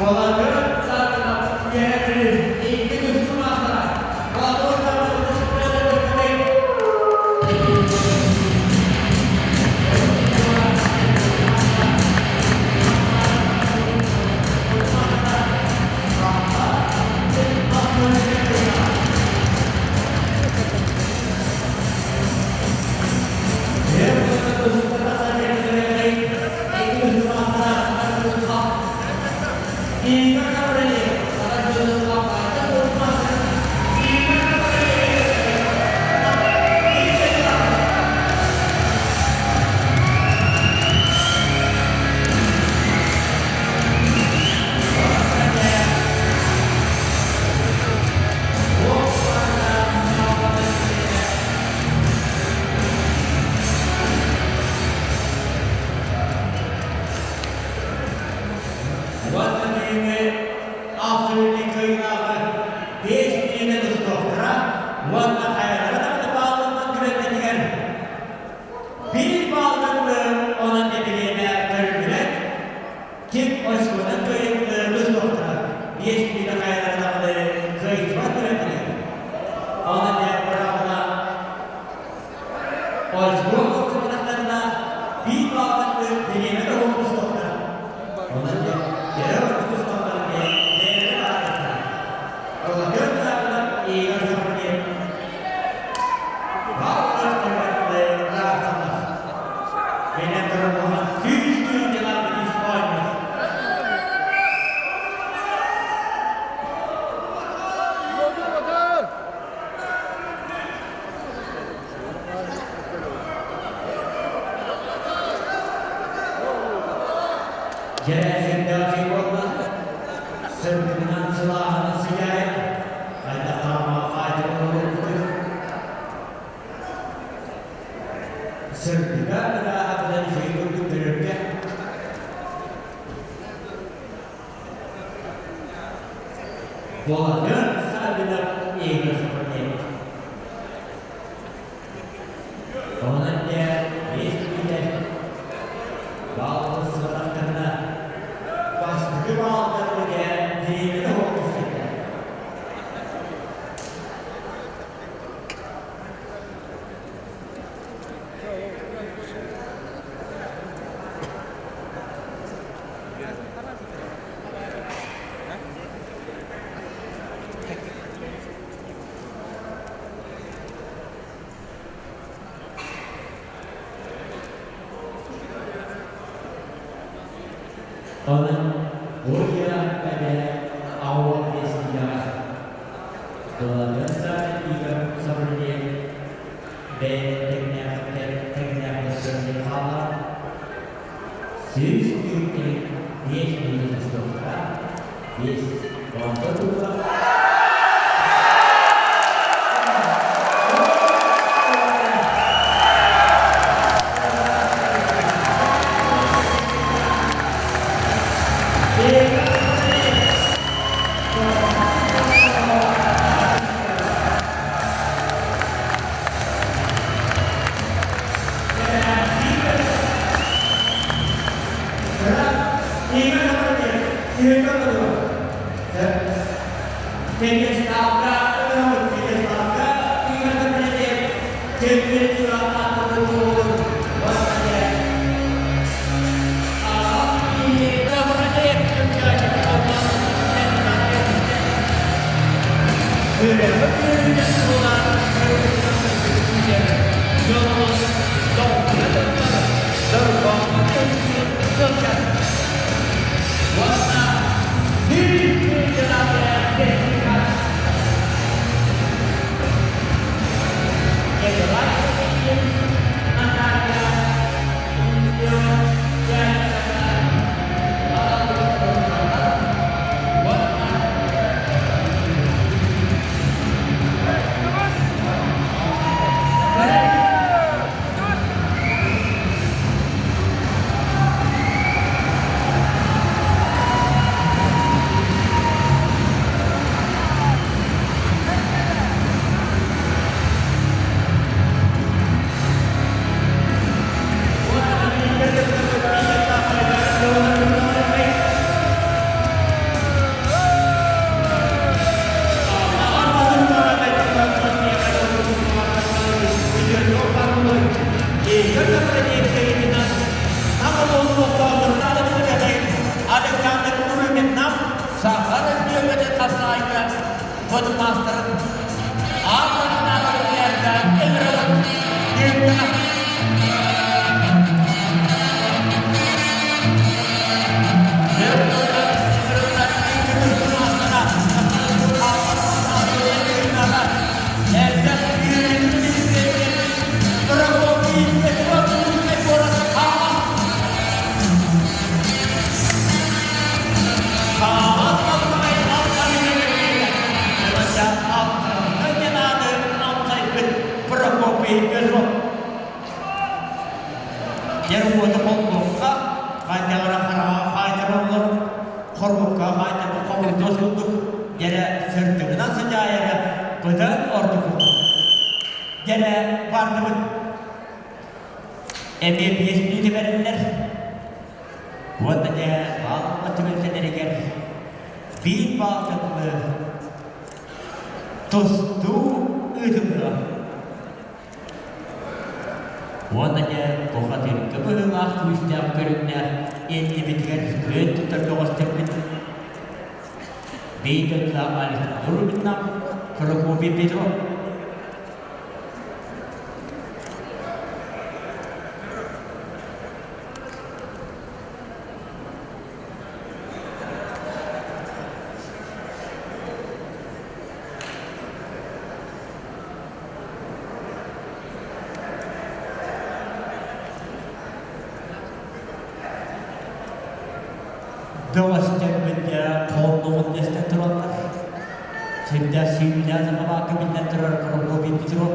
Балаган саатынан үөһэ икки тустуу маастара Очко ылсыбатахтарына биир баалтан бириэмэ тоһугу тустуохтара. Онон дьэ, төһө ордук тусталларын бэйэлэрэ баҕарыахтара. Ыллатыан саатынан Игорь Савродин бааллар ыраахталлар. Бэлэм турар буолан 100 тыһыынчалаах бириис оонньуур. Дьэ, сирдээҕи буолла, сырдыгынан сылааһынан сыдьаайан, хайдах хаамаҕа хаайдар олоруохпутуй? Сырдыга ырааһа быдан үчүгэй курдук көрөргө. Буоларын саабынан Игорь Сапроневич. Онон дьэ, биэс мүнүүтэ бааллар сыбатахтарына, бастакы баалларыгар бириэмэ да суох түспүттэр. Онон бу күрэхтэһэ ауыл биэстигэҕэ Былатыан Саввин Савродиев бэйэтин тэҥнээхтэр тэҥнээхтэр хаалар 145 мүнүүтэ тустуохтара биэс онто тула. Уонна дьэ бухатыырга быһыылаах күүстээх көрүҥнээх иннибитигэр күөн тутар көҕүстэппит Биир Александр Рубинна, Прокопий Петров. Бөҕөстөрбүт холлоҕун дэстэн тураллар. Сирдээх сииллээх сахалаакка биллэн турар Прокопий Петров.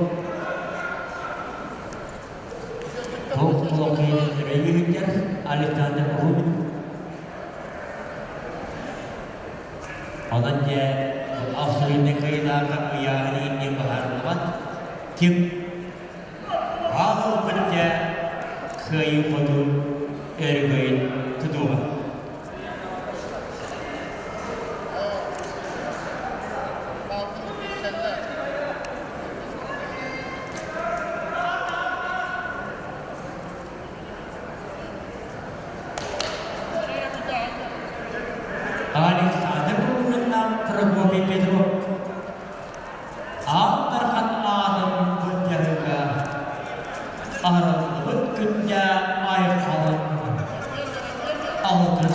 Туох олох киһитин Александр Рубин. Онон дьэ абсолютнай кыайыылааҕа ыйааһын иннин быһаарыллыбат. Ким Аал ылбыт дьэ кыайыы хоту өрөгөйүн тутуоҕа. Александр Рубиннаах Прокопий Петров Аан Дархан аатын былдьаһыыга арыллыбыт күннэ айхалын алтын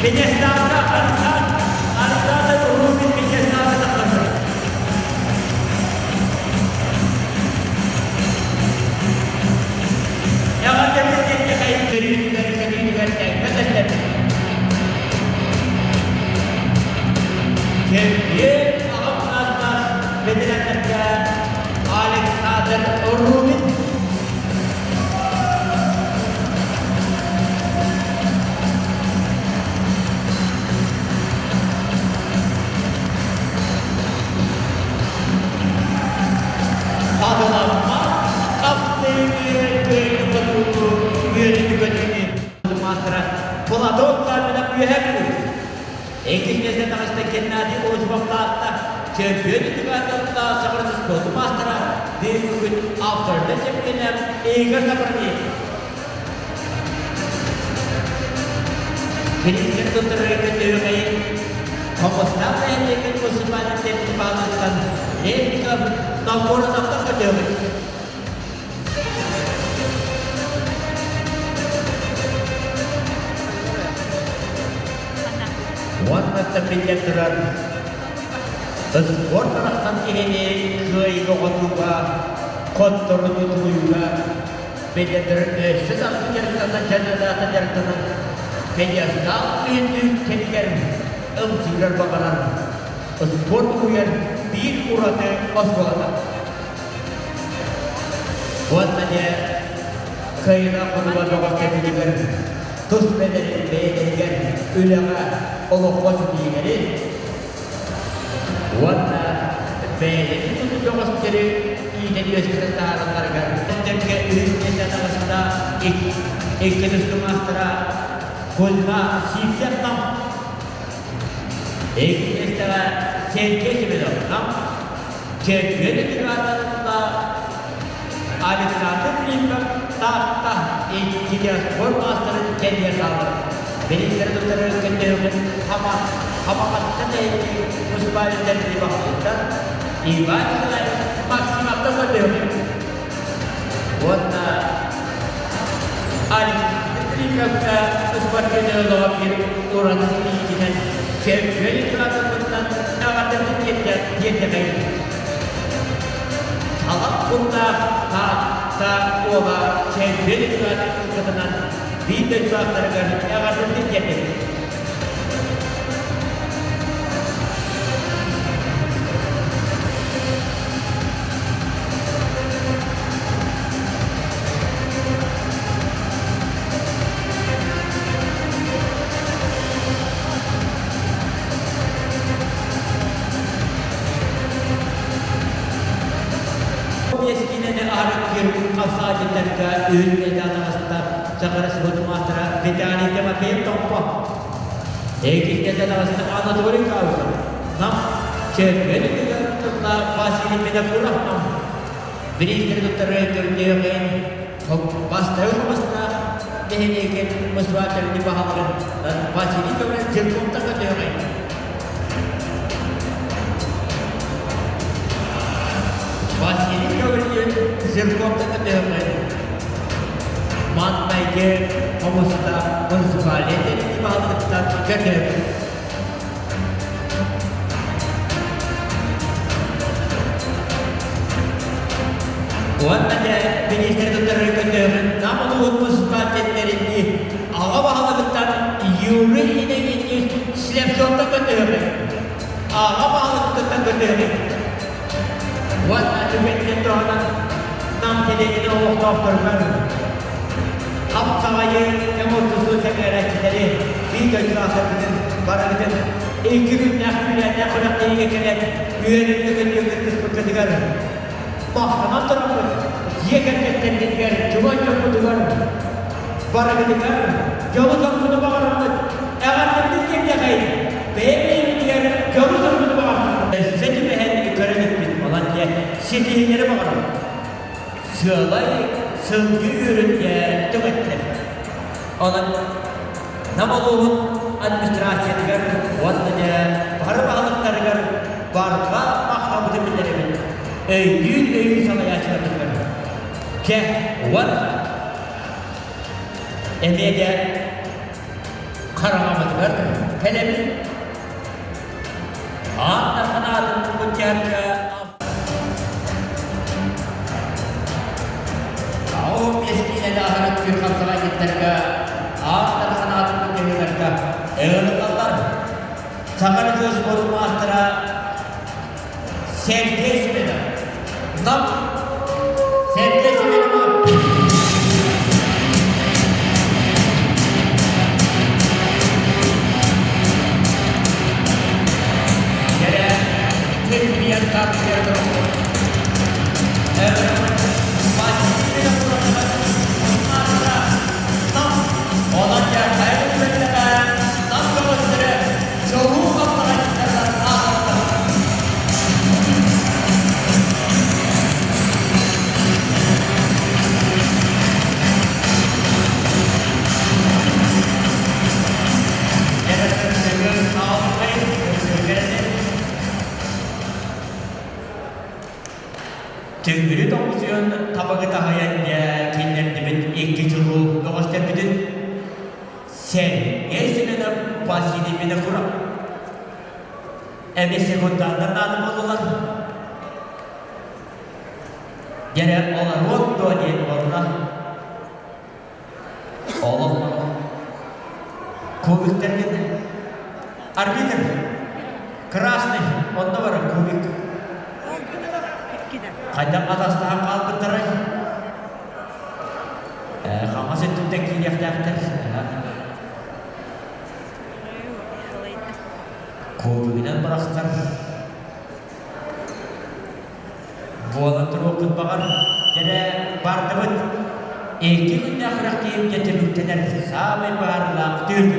Пьедесталга Александр Рубин пьедесталга тахсар. Кэмпиэн аҕам саастаах бэтэрээннэргэ Александр Рубин Хатыламмат маастара Платон Саввинов үөһэ Бүлүү. Иккис миэстэ таҕыста Геннадий Осипов Таатта, чемпион интеграцияларда Саха спорт маастара, бүгүнкү күн авторда чемпионер Игорь Сапарниев. Министр туттарыгар көтүөҕэйин Хомустаах нэһилиэгин муниципальнай тэрилтэ баалыттан Левников Новгородовтан көтүөҕэй. Уонна биллэн турар, спорт барахсан киһини кыайыыга-хотууга, хотторууну тулуйууга биллэн өссө сахсы дьарыктанан дьаныылаата дьарыктанан пьедестал үһүндүү кэмигэр ымсыырар баҕарар спорт уйар биир ураты оскуолата. Уонна дьэ кыайыылаах хотуга бөҕөх кэмигэр тус бэйэлэрин бэйэлэригэр үлэҕэ, олоххо ситиһиилэри уонна бэйэлэрин туту бөҕөстөрү иитэн үөскэтэн таһааралларыгар Өстөргө үһүс миэстэ таҕыста икки тустуу маастара Кузьма Сивцев Нам икки миэстэҕэ Сергей Семенов Нам Чемпион интеграторла Александр Филиппов Таатта иккигэ спорт маастарын кэннигэр хаалар. Министр туттарар көндөһүгүн хама хамаҕатта тэйиччи муниципалитет баһылыктар Иван Николаевич Максимовта көрдөһүгүн. Уонна Александр Филипповка спортивный олоҕо биир ураты ситиһиитинэн чемпион интеграторбытынан эҕэрдэтин тиэрдэҕин. Талах курдаах Таатта уола чемпион интегратор кытынан биир дойдулаахтарыгар эҕэрдэтин тиэрдэбит. хапсаҕайдьыттарга үһүс миэстэҕэ таҕыста Саха Республикатын маастара Виталий Тимофеев Томпо. Иккис миэстэҕэ таҕыста Анатолий Каусов. Нам чөмпүйүөн үрдүгэр тутта Василий Винокуров Нам. Бириистэри туттарыы көрдүөҕүн бастакы хомустаах нэһилиэгин муниципальнай баһылыгын Василий Гаврилович Жирковтан көтүөҕүн. Василий Гаврильевич Жирковтан көтүөҕүн. Маннайгы хомустаах муниципальнай тэрилтэ баһылыгыттан көтүөҕүн. Уонна дьэ министр туттарыы көтөҕүн Нам улууһун муниципалитеттэринии аҕа баһылыгыттан Юрий Иннокентьевич Слепцовтан көтөҕүн. Аҕа баһылыгыттан көтөҕүн. Уонна түгэнинэн туһанан Нам сэлиэнньэтин олохтоохторугар хапсаҕайы эмоциясы сэҥээрээччилэри биир дойдулаахтарбытын барыгытын икки күннээх күүрээннээх күрэхтэһиигэ кэлэн үөрүүнү-көтүүнү кыттыспыккытыгар махтанан тураммыт дьиэ кэргэттэргитигэр, чугас дьоммутугар барыгытыгар дьолу-соргуну баҕараммыт эҕэрдэбитин тиэрдиэхэйин, бэйэ-бэйэбитигэр дьолу-соргуну баҕарсаммыт өссө түбэһэн көрөн иппит онон дьэ ситиһиилэри баҕарабыт. Сыалай сылгы үөрүн дьэ түҥэттэр. Онон Нам улууһун администрациятыгар уонна дьэ бары баһылыктарыгар барҕа махталбытын биллэрэбит. Өйдүүр өйүүр салайааччыларбытыгар. Дьэ уонна эмиэ дьэ хараҥабытыгар кэлэбит. Аан Дархан аатын мунньарга Аҕа миэстиинэни аһаран күн хапсаҕайдьыттарга аан Дархан аатын мунньарга ыҥырыллаллар. Саха спорт маастара Сергей Семенов. Нам Сергей Семенов Кэрэ Кирбиэн тартыйар Онон дьэ хайа күннэҕэ нам көмөстөрө чулуу хапсаҕайдьыттарынан аатырдылар. Түҥүрү тоҥсуйан табыгы таһыйан дьэ киллэрдибит икки чулуу бөҕөстөрбүтүн Сергей Семенов, Василий Винокуров. Эмиэ секунданнар наада буоллулар. Дьэрэ олоруон дуо диэн буолла. Олох кубиктэргин арбитр красный онно барар кубик. Хайдах атастаһан хаалбыттарай? Хаҥас өттүттэн киириэхтээхтэр. Кубигынан бырахтар. Буолан туруохпут баҕар, дьэ бардыбыт. Икки күннээх күрэхтэһиим дьэ түмүктэнэр саамай баарылаах түүл.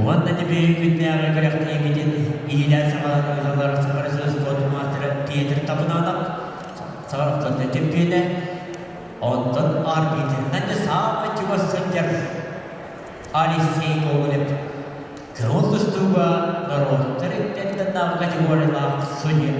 Уонна дебют күннээҕи күрэхтэһиибитин иилээн-саҕалаан ыыталлар Саха спорт маастара Петр Табунанов саҕалаахтан чөмпүйүөнэ, онтон арбитрынан да саамай чугас сылдьар Алексей Гоголев көҥүл тустууга норуоттар иккэрдиннээҕи категориялаах судья.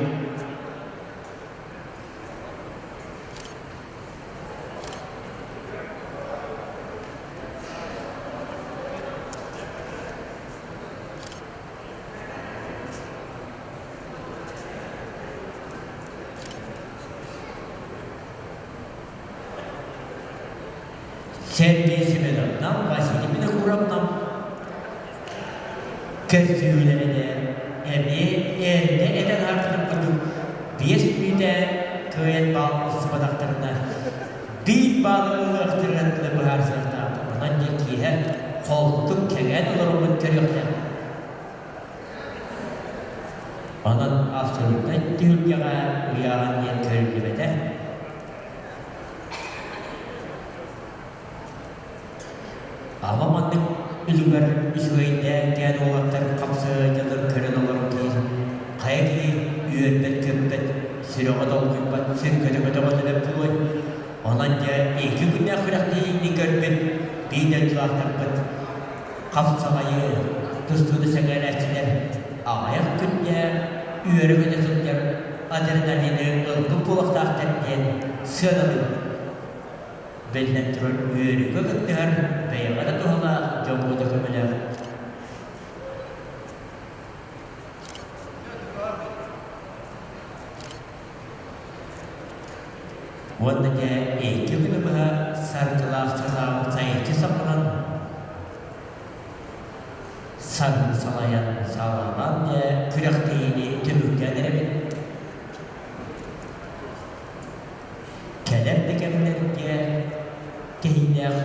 Сергей Семеновна, Василий Винокуровна көстүүлэринэ эмиэ эрдэ этэн аһарбытым курдук биэс мүнүүтэ кыайан баал ылсыбатахтарына. Биир баалы ылыахтарыгар дылы быһаарсыахтаахпыт. Онон дьэ киэһэ холкутук кэҥээн олороммут көрүөхтээх. Онон абсолютнай түһүлгэҕэ ыйааһын диэн көрүллүбэтэ. Ама маннык үлүгэр үчүгэйдээн диэн уолаттар хапсаҕайдалар көрөн олорор киһи хайа киһи үөрбэт-көппөт, сүрэҕэ долгуйбат, сүргэтэ көтөҕүллүбэт буолуой? Онон дьэ икки күннээх күрэхтэһиини көрбүт биир дойдулаахтарбыт хапсаҕайы, тустууну сэҥээрээччилэр аҕыйах күннэ үөрэ-көтө сылдьар адреналины ылбыт буолуохтаахтар диэн сыаналыыбын. Биллэн турар, үөрүүгэ кыттыһар бэйэҕэ да туһалаах, дьоҥҥо да көмөлөөх. Уонна дьэ икки күнү быһа саргылаах санаабыт сайыччы саҕаланан, саргы салайан саҕалаан дьэ күрэхтэһиини түмүктээн эрэбит. Кэлэр да кэмнэргэ кэһиилээх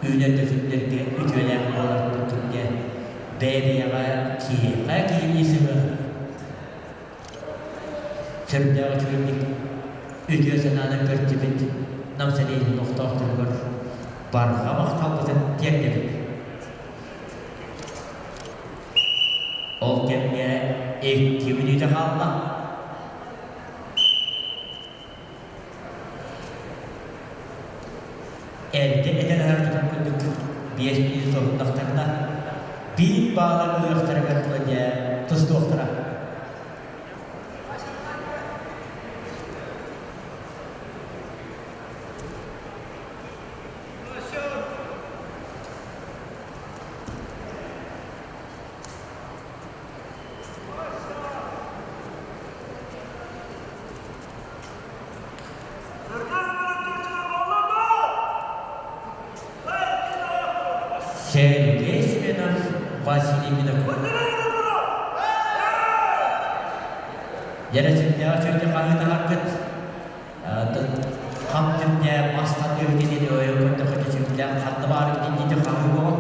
үүнэр да күннэргэ үтүөлээх буолар курдук бэйэ-бэйэҕэ киһиэхэ киһилии сыһыан сүрдээх үчүгэйдик үтүө санаанан көрсүбүт Нам сэлиэнньэтин олохтоохторугар барҕа махталбытын тиэрдэбит. Ол кэмҥэ икки мүнүүтэ хаалла. Эрдэ этэн аһарбытым курдук, биэс мүнүүтэ тоһуннахтарына, биир баала ылыахтарыгар дылы дьэ тустуохтара. Сергей Семенов, Василий Винокуров. Дьэрэ сүрдээх үчүгэйдик хаһыытаһаргыт. Хам түмнэ мас тардыһыт диэни ойон көрдөххө сүрдээх ханна баар диэни хаһыы буол.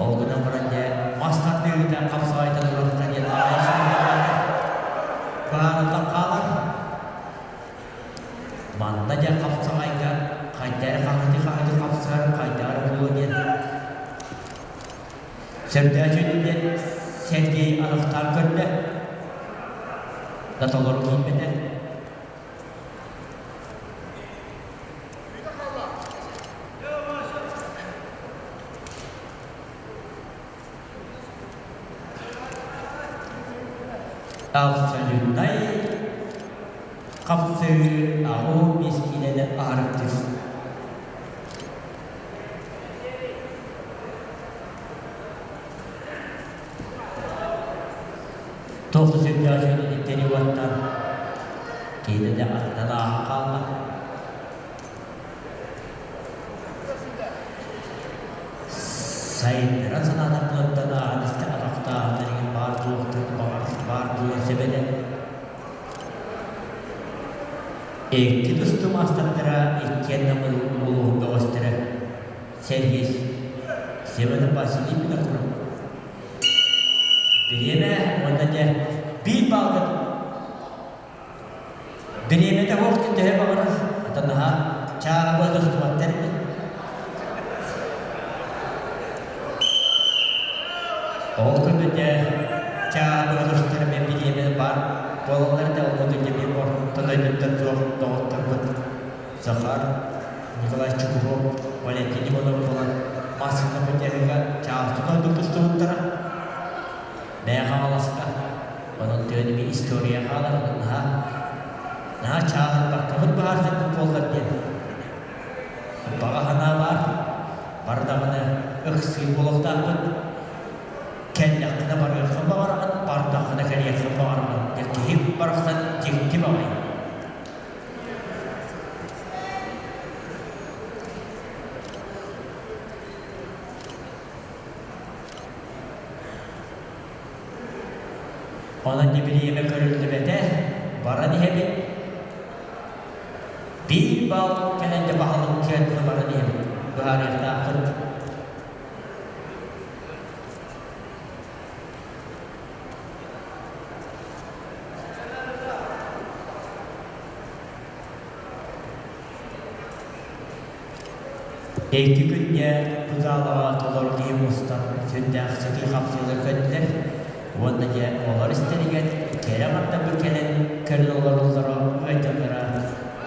Ол гынан баран дьэ мас тардыһыыта хапсаҕайтан уратыта диэн аайа баарыллан хаалар. Манна дьэ хапсаҕайга хайда эрэ хаһыты-хаһыты хапсыһар хайда эрэ буолуо диэн Сэргээччи диэн Сергей арахтаан көрдө да толору киирбэтэ. Абсолютнай хапсыы 85 киилэни аарыктыыр. Туох да сүрдээх үчүгэй итини уоттан киһитэ да аттан ааһан хаалла. Сайыннаран санаатахпыттан ааһан истэ атахтааһын эҥин баар буолуохтарын баҕар баар буолуон сөп этэ. Икки тустуу маастардара иккиэн да улууһун бөҕөстөрө Сергей Семенов Василий Винокуров Бириэмэ уонна дьэ биир баалга Бириэмэтэ суох төһө баҕарар, ата наһаа чааһы тостубаттар ини. Ол курдук дьэ чааһы тостор мен бириэмэ баар буолаллар да ол курдук дьэ мин орто дойдуттан суох доҕотторбут Захар Николай Чугунов, Валентин Иванов буолан массыына подъеһыгар чаастын ордук тустубуттара. Мэҥэ Хаҥаласка онон төөнү история хаалар наһаа наһаа чааһырбаккабыт баһаар сырдык буоллар диэн баҕа санаа баар бар даҕаны ыксыы буолуохтаахпыт кэллэххинэ барыаххын баҕараҕын бардаххына кэлиэххин баҕараҕын диэн киһи барахсан дьикти баҕайы Онон бириэмэ көрүллүбэтэ, баран иһэбит. Биир балл кэлэн дьэ баһылык кыаттыны баран иһэбит. Быһаарыахтаахпыт. Икки күҥҥэ бу саалаҕа толору киһи мустан сүрдээх сытыы хапсыылар көттүлэр уонна дьэ олор истэригэр кэрэ аҥардарбыт кэлэн көрөн олороллоро ыалдьаллара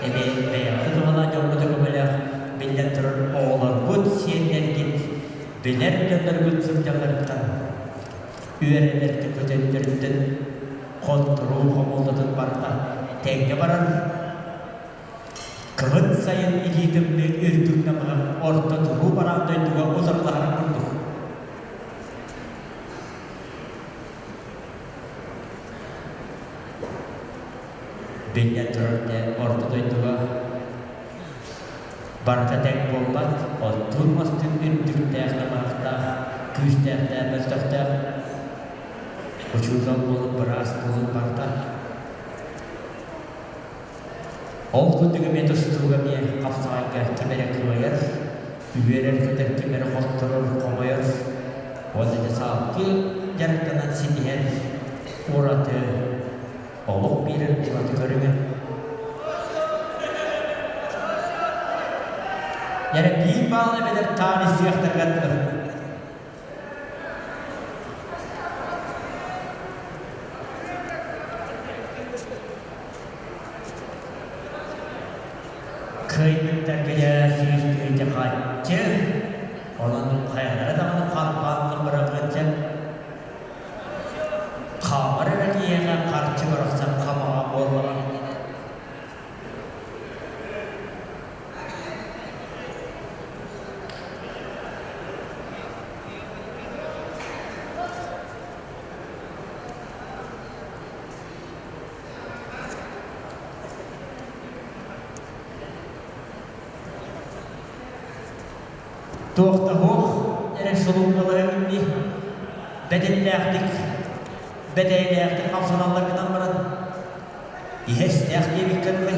эмиэ бэйэҕит да туһалаах дьоҥҥо да көмөлөөх биллэн турар оҕолорбут сиэннэргит билэр дьонноргут сылдьалларыттан үөрэнэртэн көтөллөрүттэн хотторуу хомолтотун барыта тэҥҥэ барар Кыһын сайын илии тымныы үрдүк намыһах орто туруу бараан дойдуга утарылаһарын курдук. Биллэн турар дэ орто дойдуга барыта тэҥ буолбат, оттуур-мастыыр үрдүктээх намыһахтаах, күүстээхтээх, мөлтөхтөөх учуутал буолун, быраас буолун барыта Ол курдук эмиэ тустууга эмиэ хапсаҕайга ким эрэ кыайар, үөрэр-көтөр, ким эрэ хотторор, хомойор уонна дьэ салгыы дьарыктанан ситиһэр ураты олох биэрэр ураты көрүҥэ. Эрэ биир баал эбэтэр таарыйсыахтарыгар дылы. Кыайбыттарга дьэ сүүс хааччы, онон хайалара даҕаны харбаан быраҕыан сөп. Хаамар эрэ киһиэхэ харчы барахсан хамаҕа буоллаҕа. Туох да суох эрэ сулууспаларын дии бэтиннээхтик, бэтэйэлээхтик хамсаналлар гынан баран иһэ-истээх диэбиккэ дылы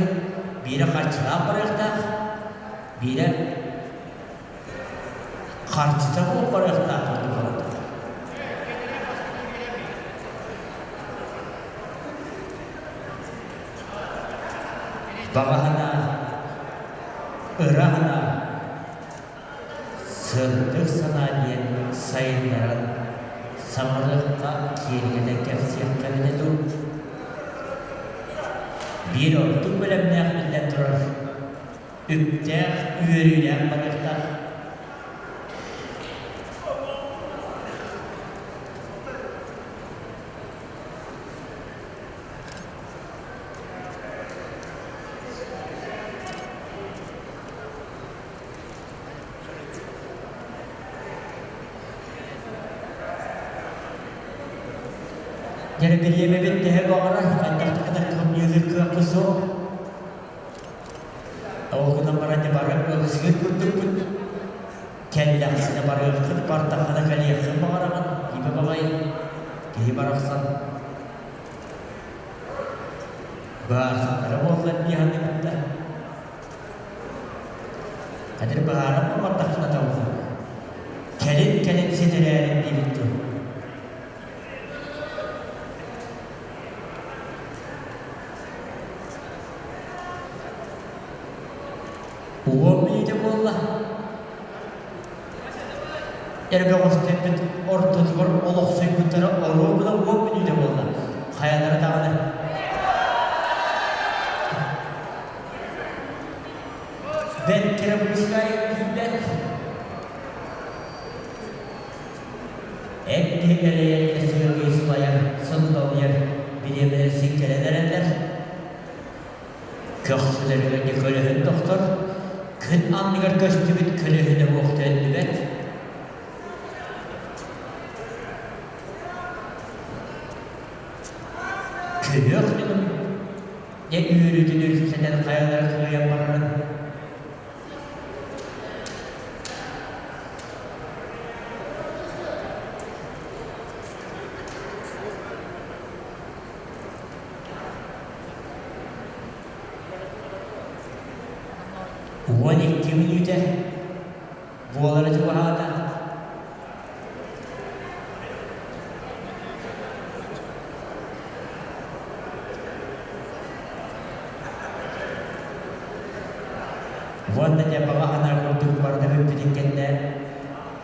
биирэ харчылаах барыахтаах, биирэ харчыта суох барыахтаах курдук олордо. Баҕа санаа, ыра санаа, сырдык санаа диэн сайыннаран саҥарыахха, киэргэтэн кэпсиэххэ эбитэ дуу? Биир ордук бэлэмнээх биллэн турар, үптээх, үөрүүлээх барыахтаах. Дьэ, бириэмэбит төһө баҕарар, хайдах да гынан кымньыылыыр кыахпыт суох. Ол гынан баран дьэ бары ылысыгыр курдукпут. Кэллэххинэ барыаххын, бардаххына кэлиэххин баҕараҕын, ибэ баҕайы киһи барахсан. Баарсаллара буоллар дии саныыбын да. Хадыр баһааран бардаххына табыллар. Кэлин кэлин ситэрээрин диэбит дуу. Уон мүнүүтэ буолла. Эрбэҕэстэрбит ортотугар олохсуйбуттара оруобуна 10 мүнүүтэ буолла. Хайалара даҕаны Бэрт кэрэ күүрбэт. Эр киһи элэйэр сыалыы сылайар, сындалыйар бириэмэлэр син кэлэн эрэллэр. Көхсүлэригэр дьэ көлөһүн тохтор, күн анныгар көстүбүт көлөһүнэ уох төннүбэт. Күрүөх дьонум дьэ үөрүүтүн үрсүтэн хайалара кыайан барарын 12 мүнүүтэ буолара чугаһаата. Уонна дьэ баҕа санаа курдук барыта бүппүтүн кэннэ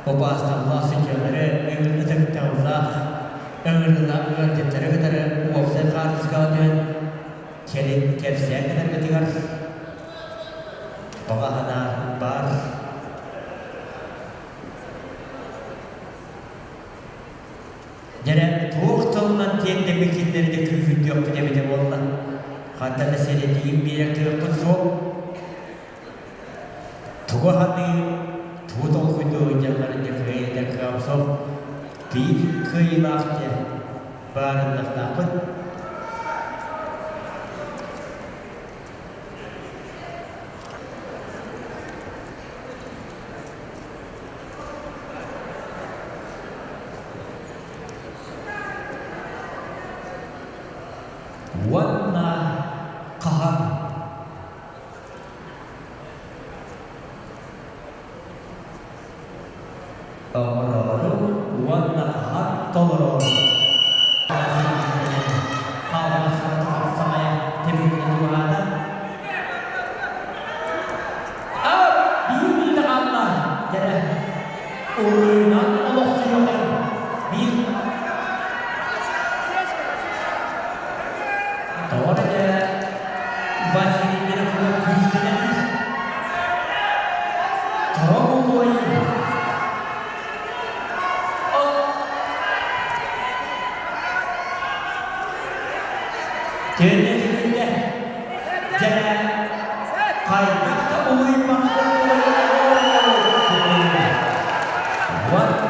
убаасталлаах сыдьаалары ытыктабыллаах ыҥырыылаах ыалдьыттары кытары уопсай хаартыскаҕа түһэн кэлин кэпсээн гынаргытыгар баҕа санаа баар. Дьэрэ, туох тылынан тиэрдэммит кинилэргэ күүһүрдүөхпүт эбитэ буолла. Ханна да сэрэтиим биэрэр кыахпыт суох. Тугу аһатыы, тугу толкуйдуу сылдьалларын дьэ кыайан кыаҕым суох. Биир кыайыылаах дьэ баарыннахтаахпыт. Уонна хаһан оҥороору уонна хаһан толороору Биир хаалла дьэрэ уруйунан олохсуйуоҕуҥ биир тоҕо эрэ Василий Винокуров күүстэнэн тоҕо буолуой Төннө дьэрэ хайдах да улуйбакка уонна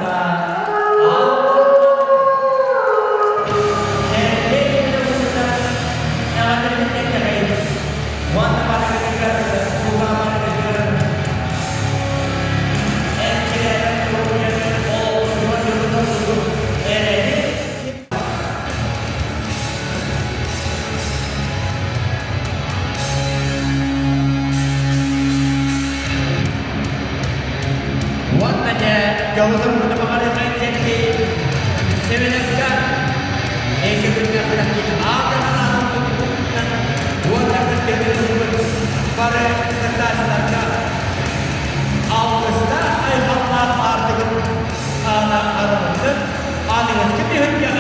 уонна барыгытыгар бука барыгытыгар Уонна дьэ дьолу-соргуну баҕарыаххайын сэргии Семеновка эки күннэх күрэхтиин аатыран уонна кыттыгын бары кыттааччыларга алгыстаах айхаллаах аартыгын аана арылыннын аныгыскы түһүлгэҕэ.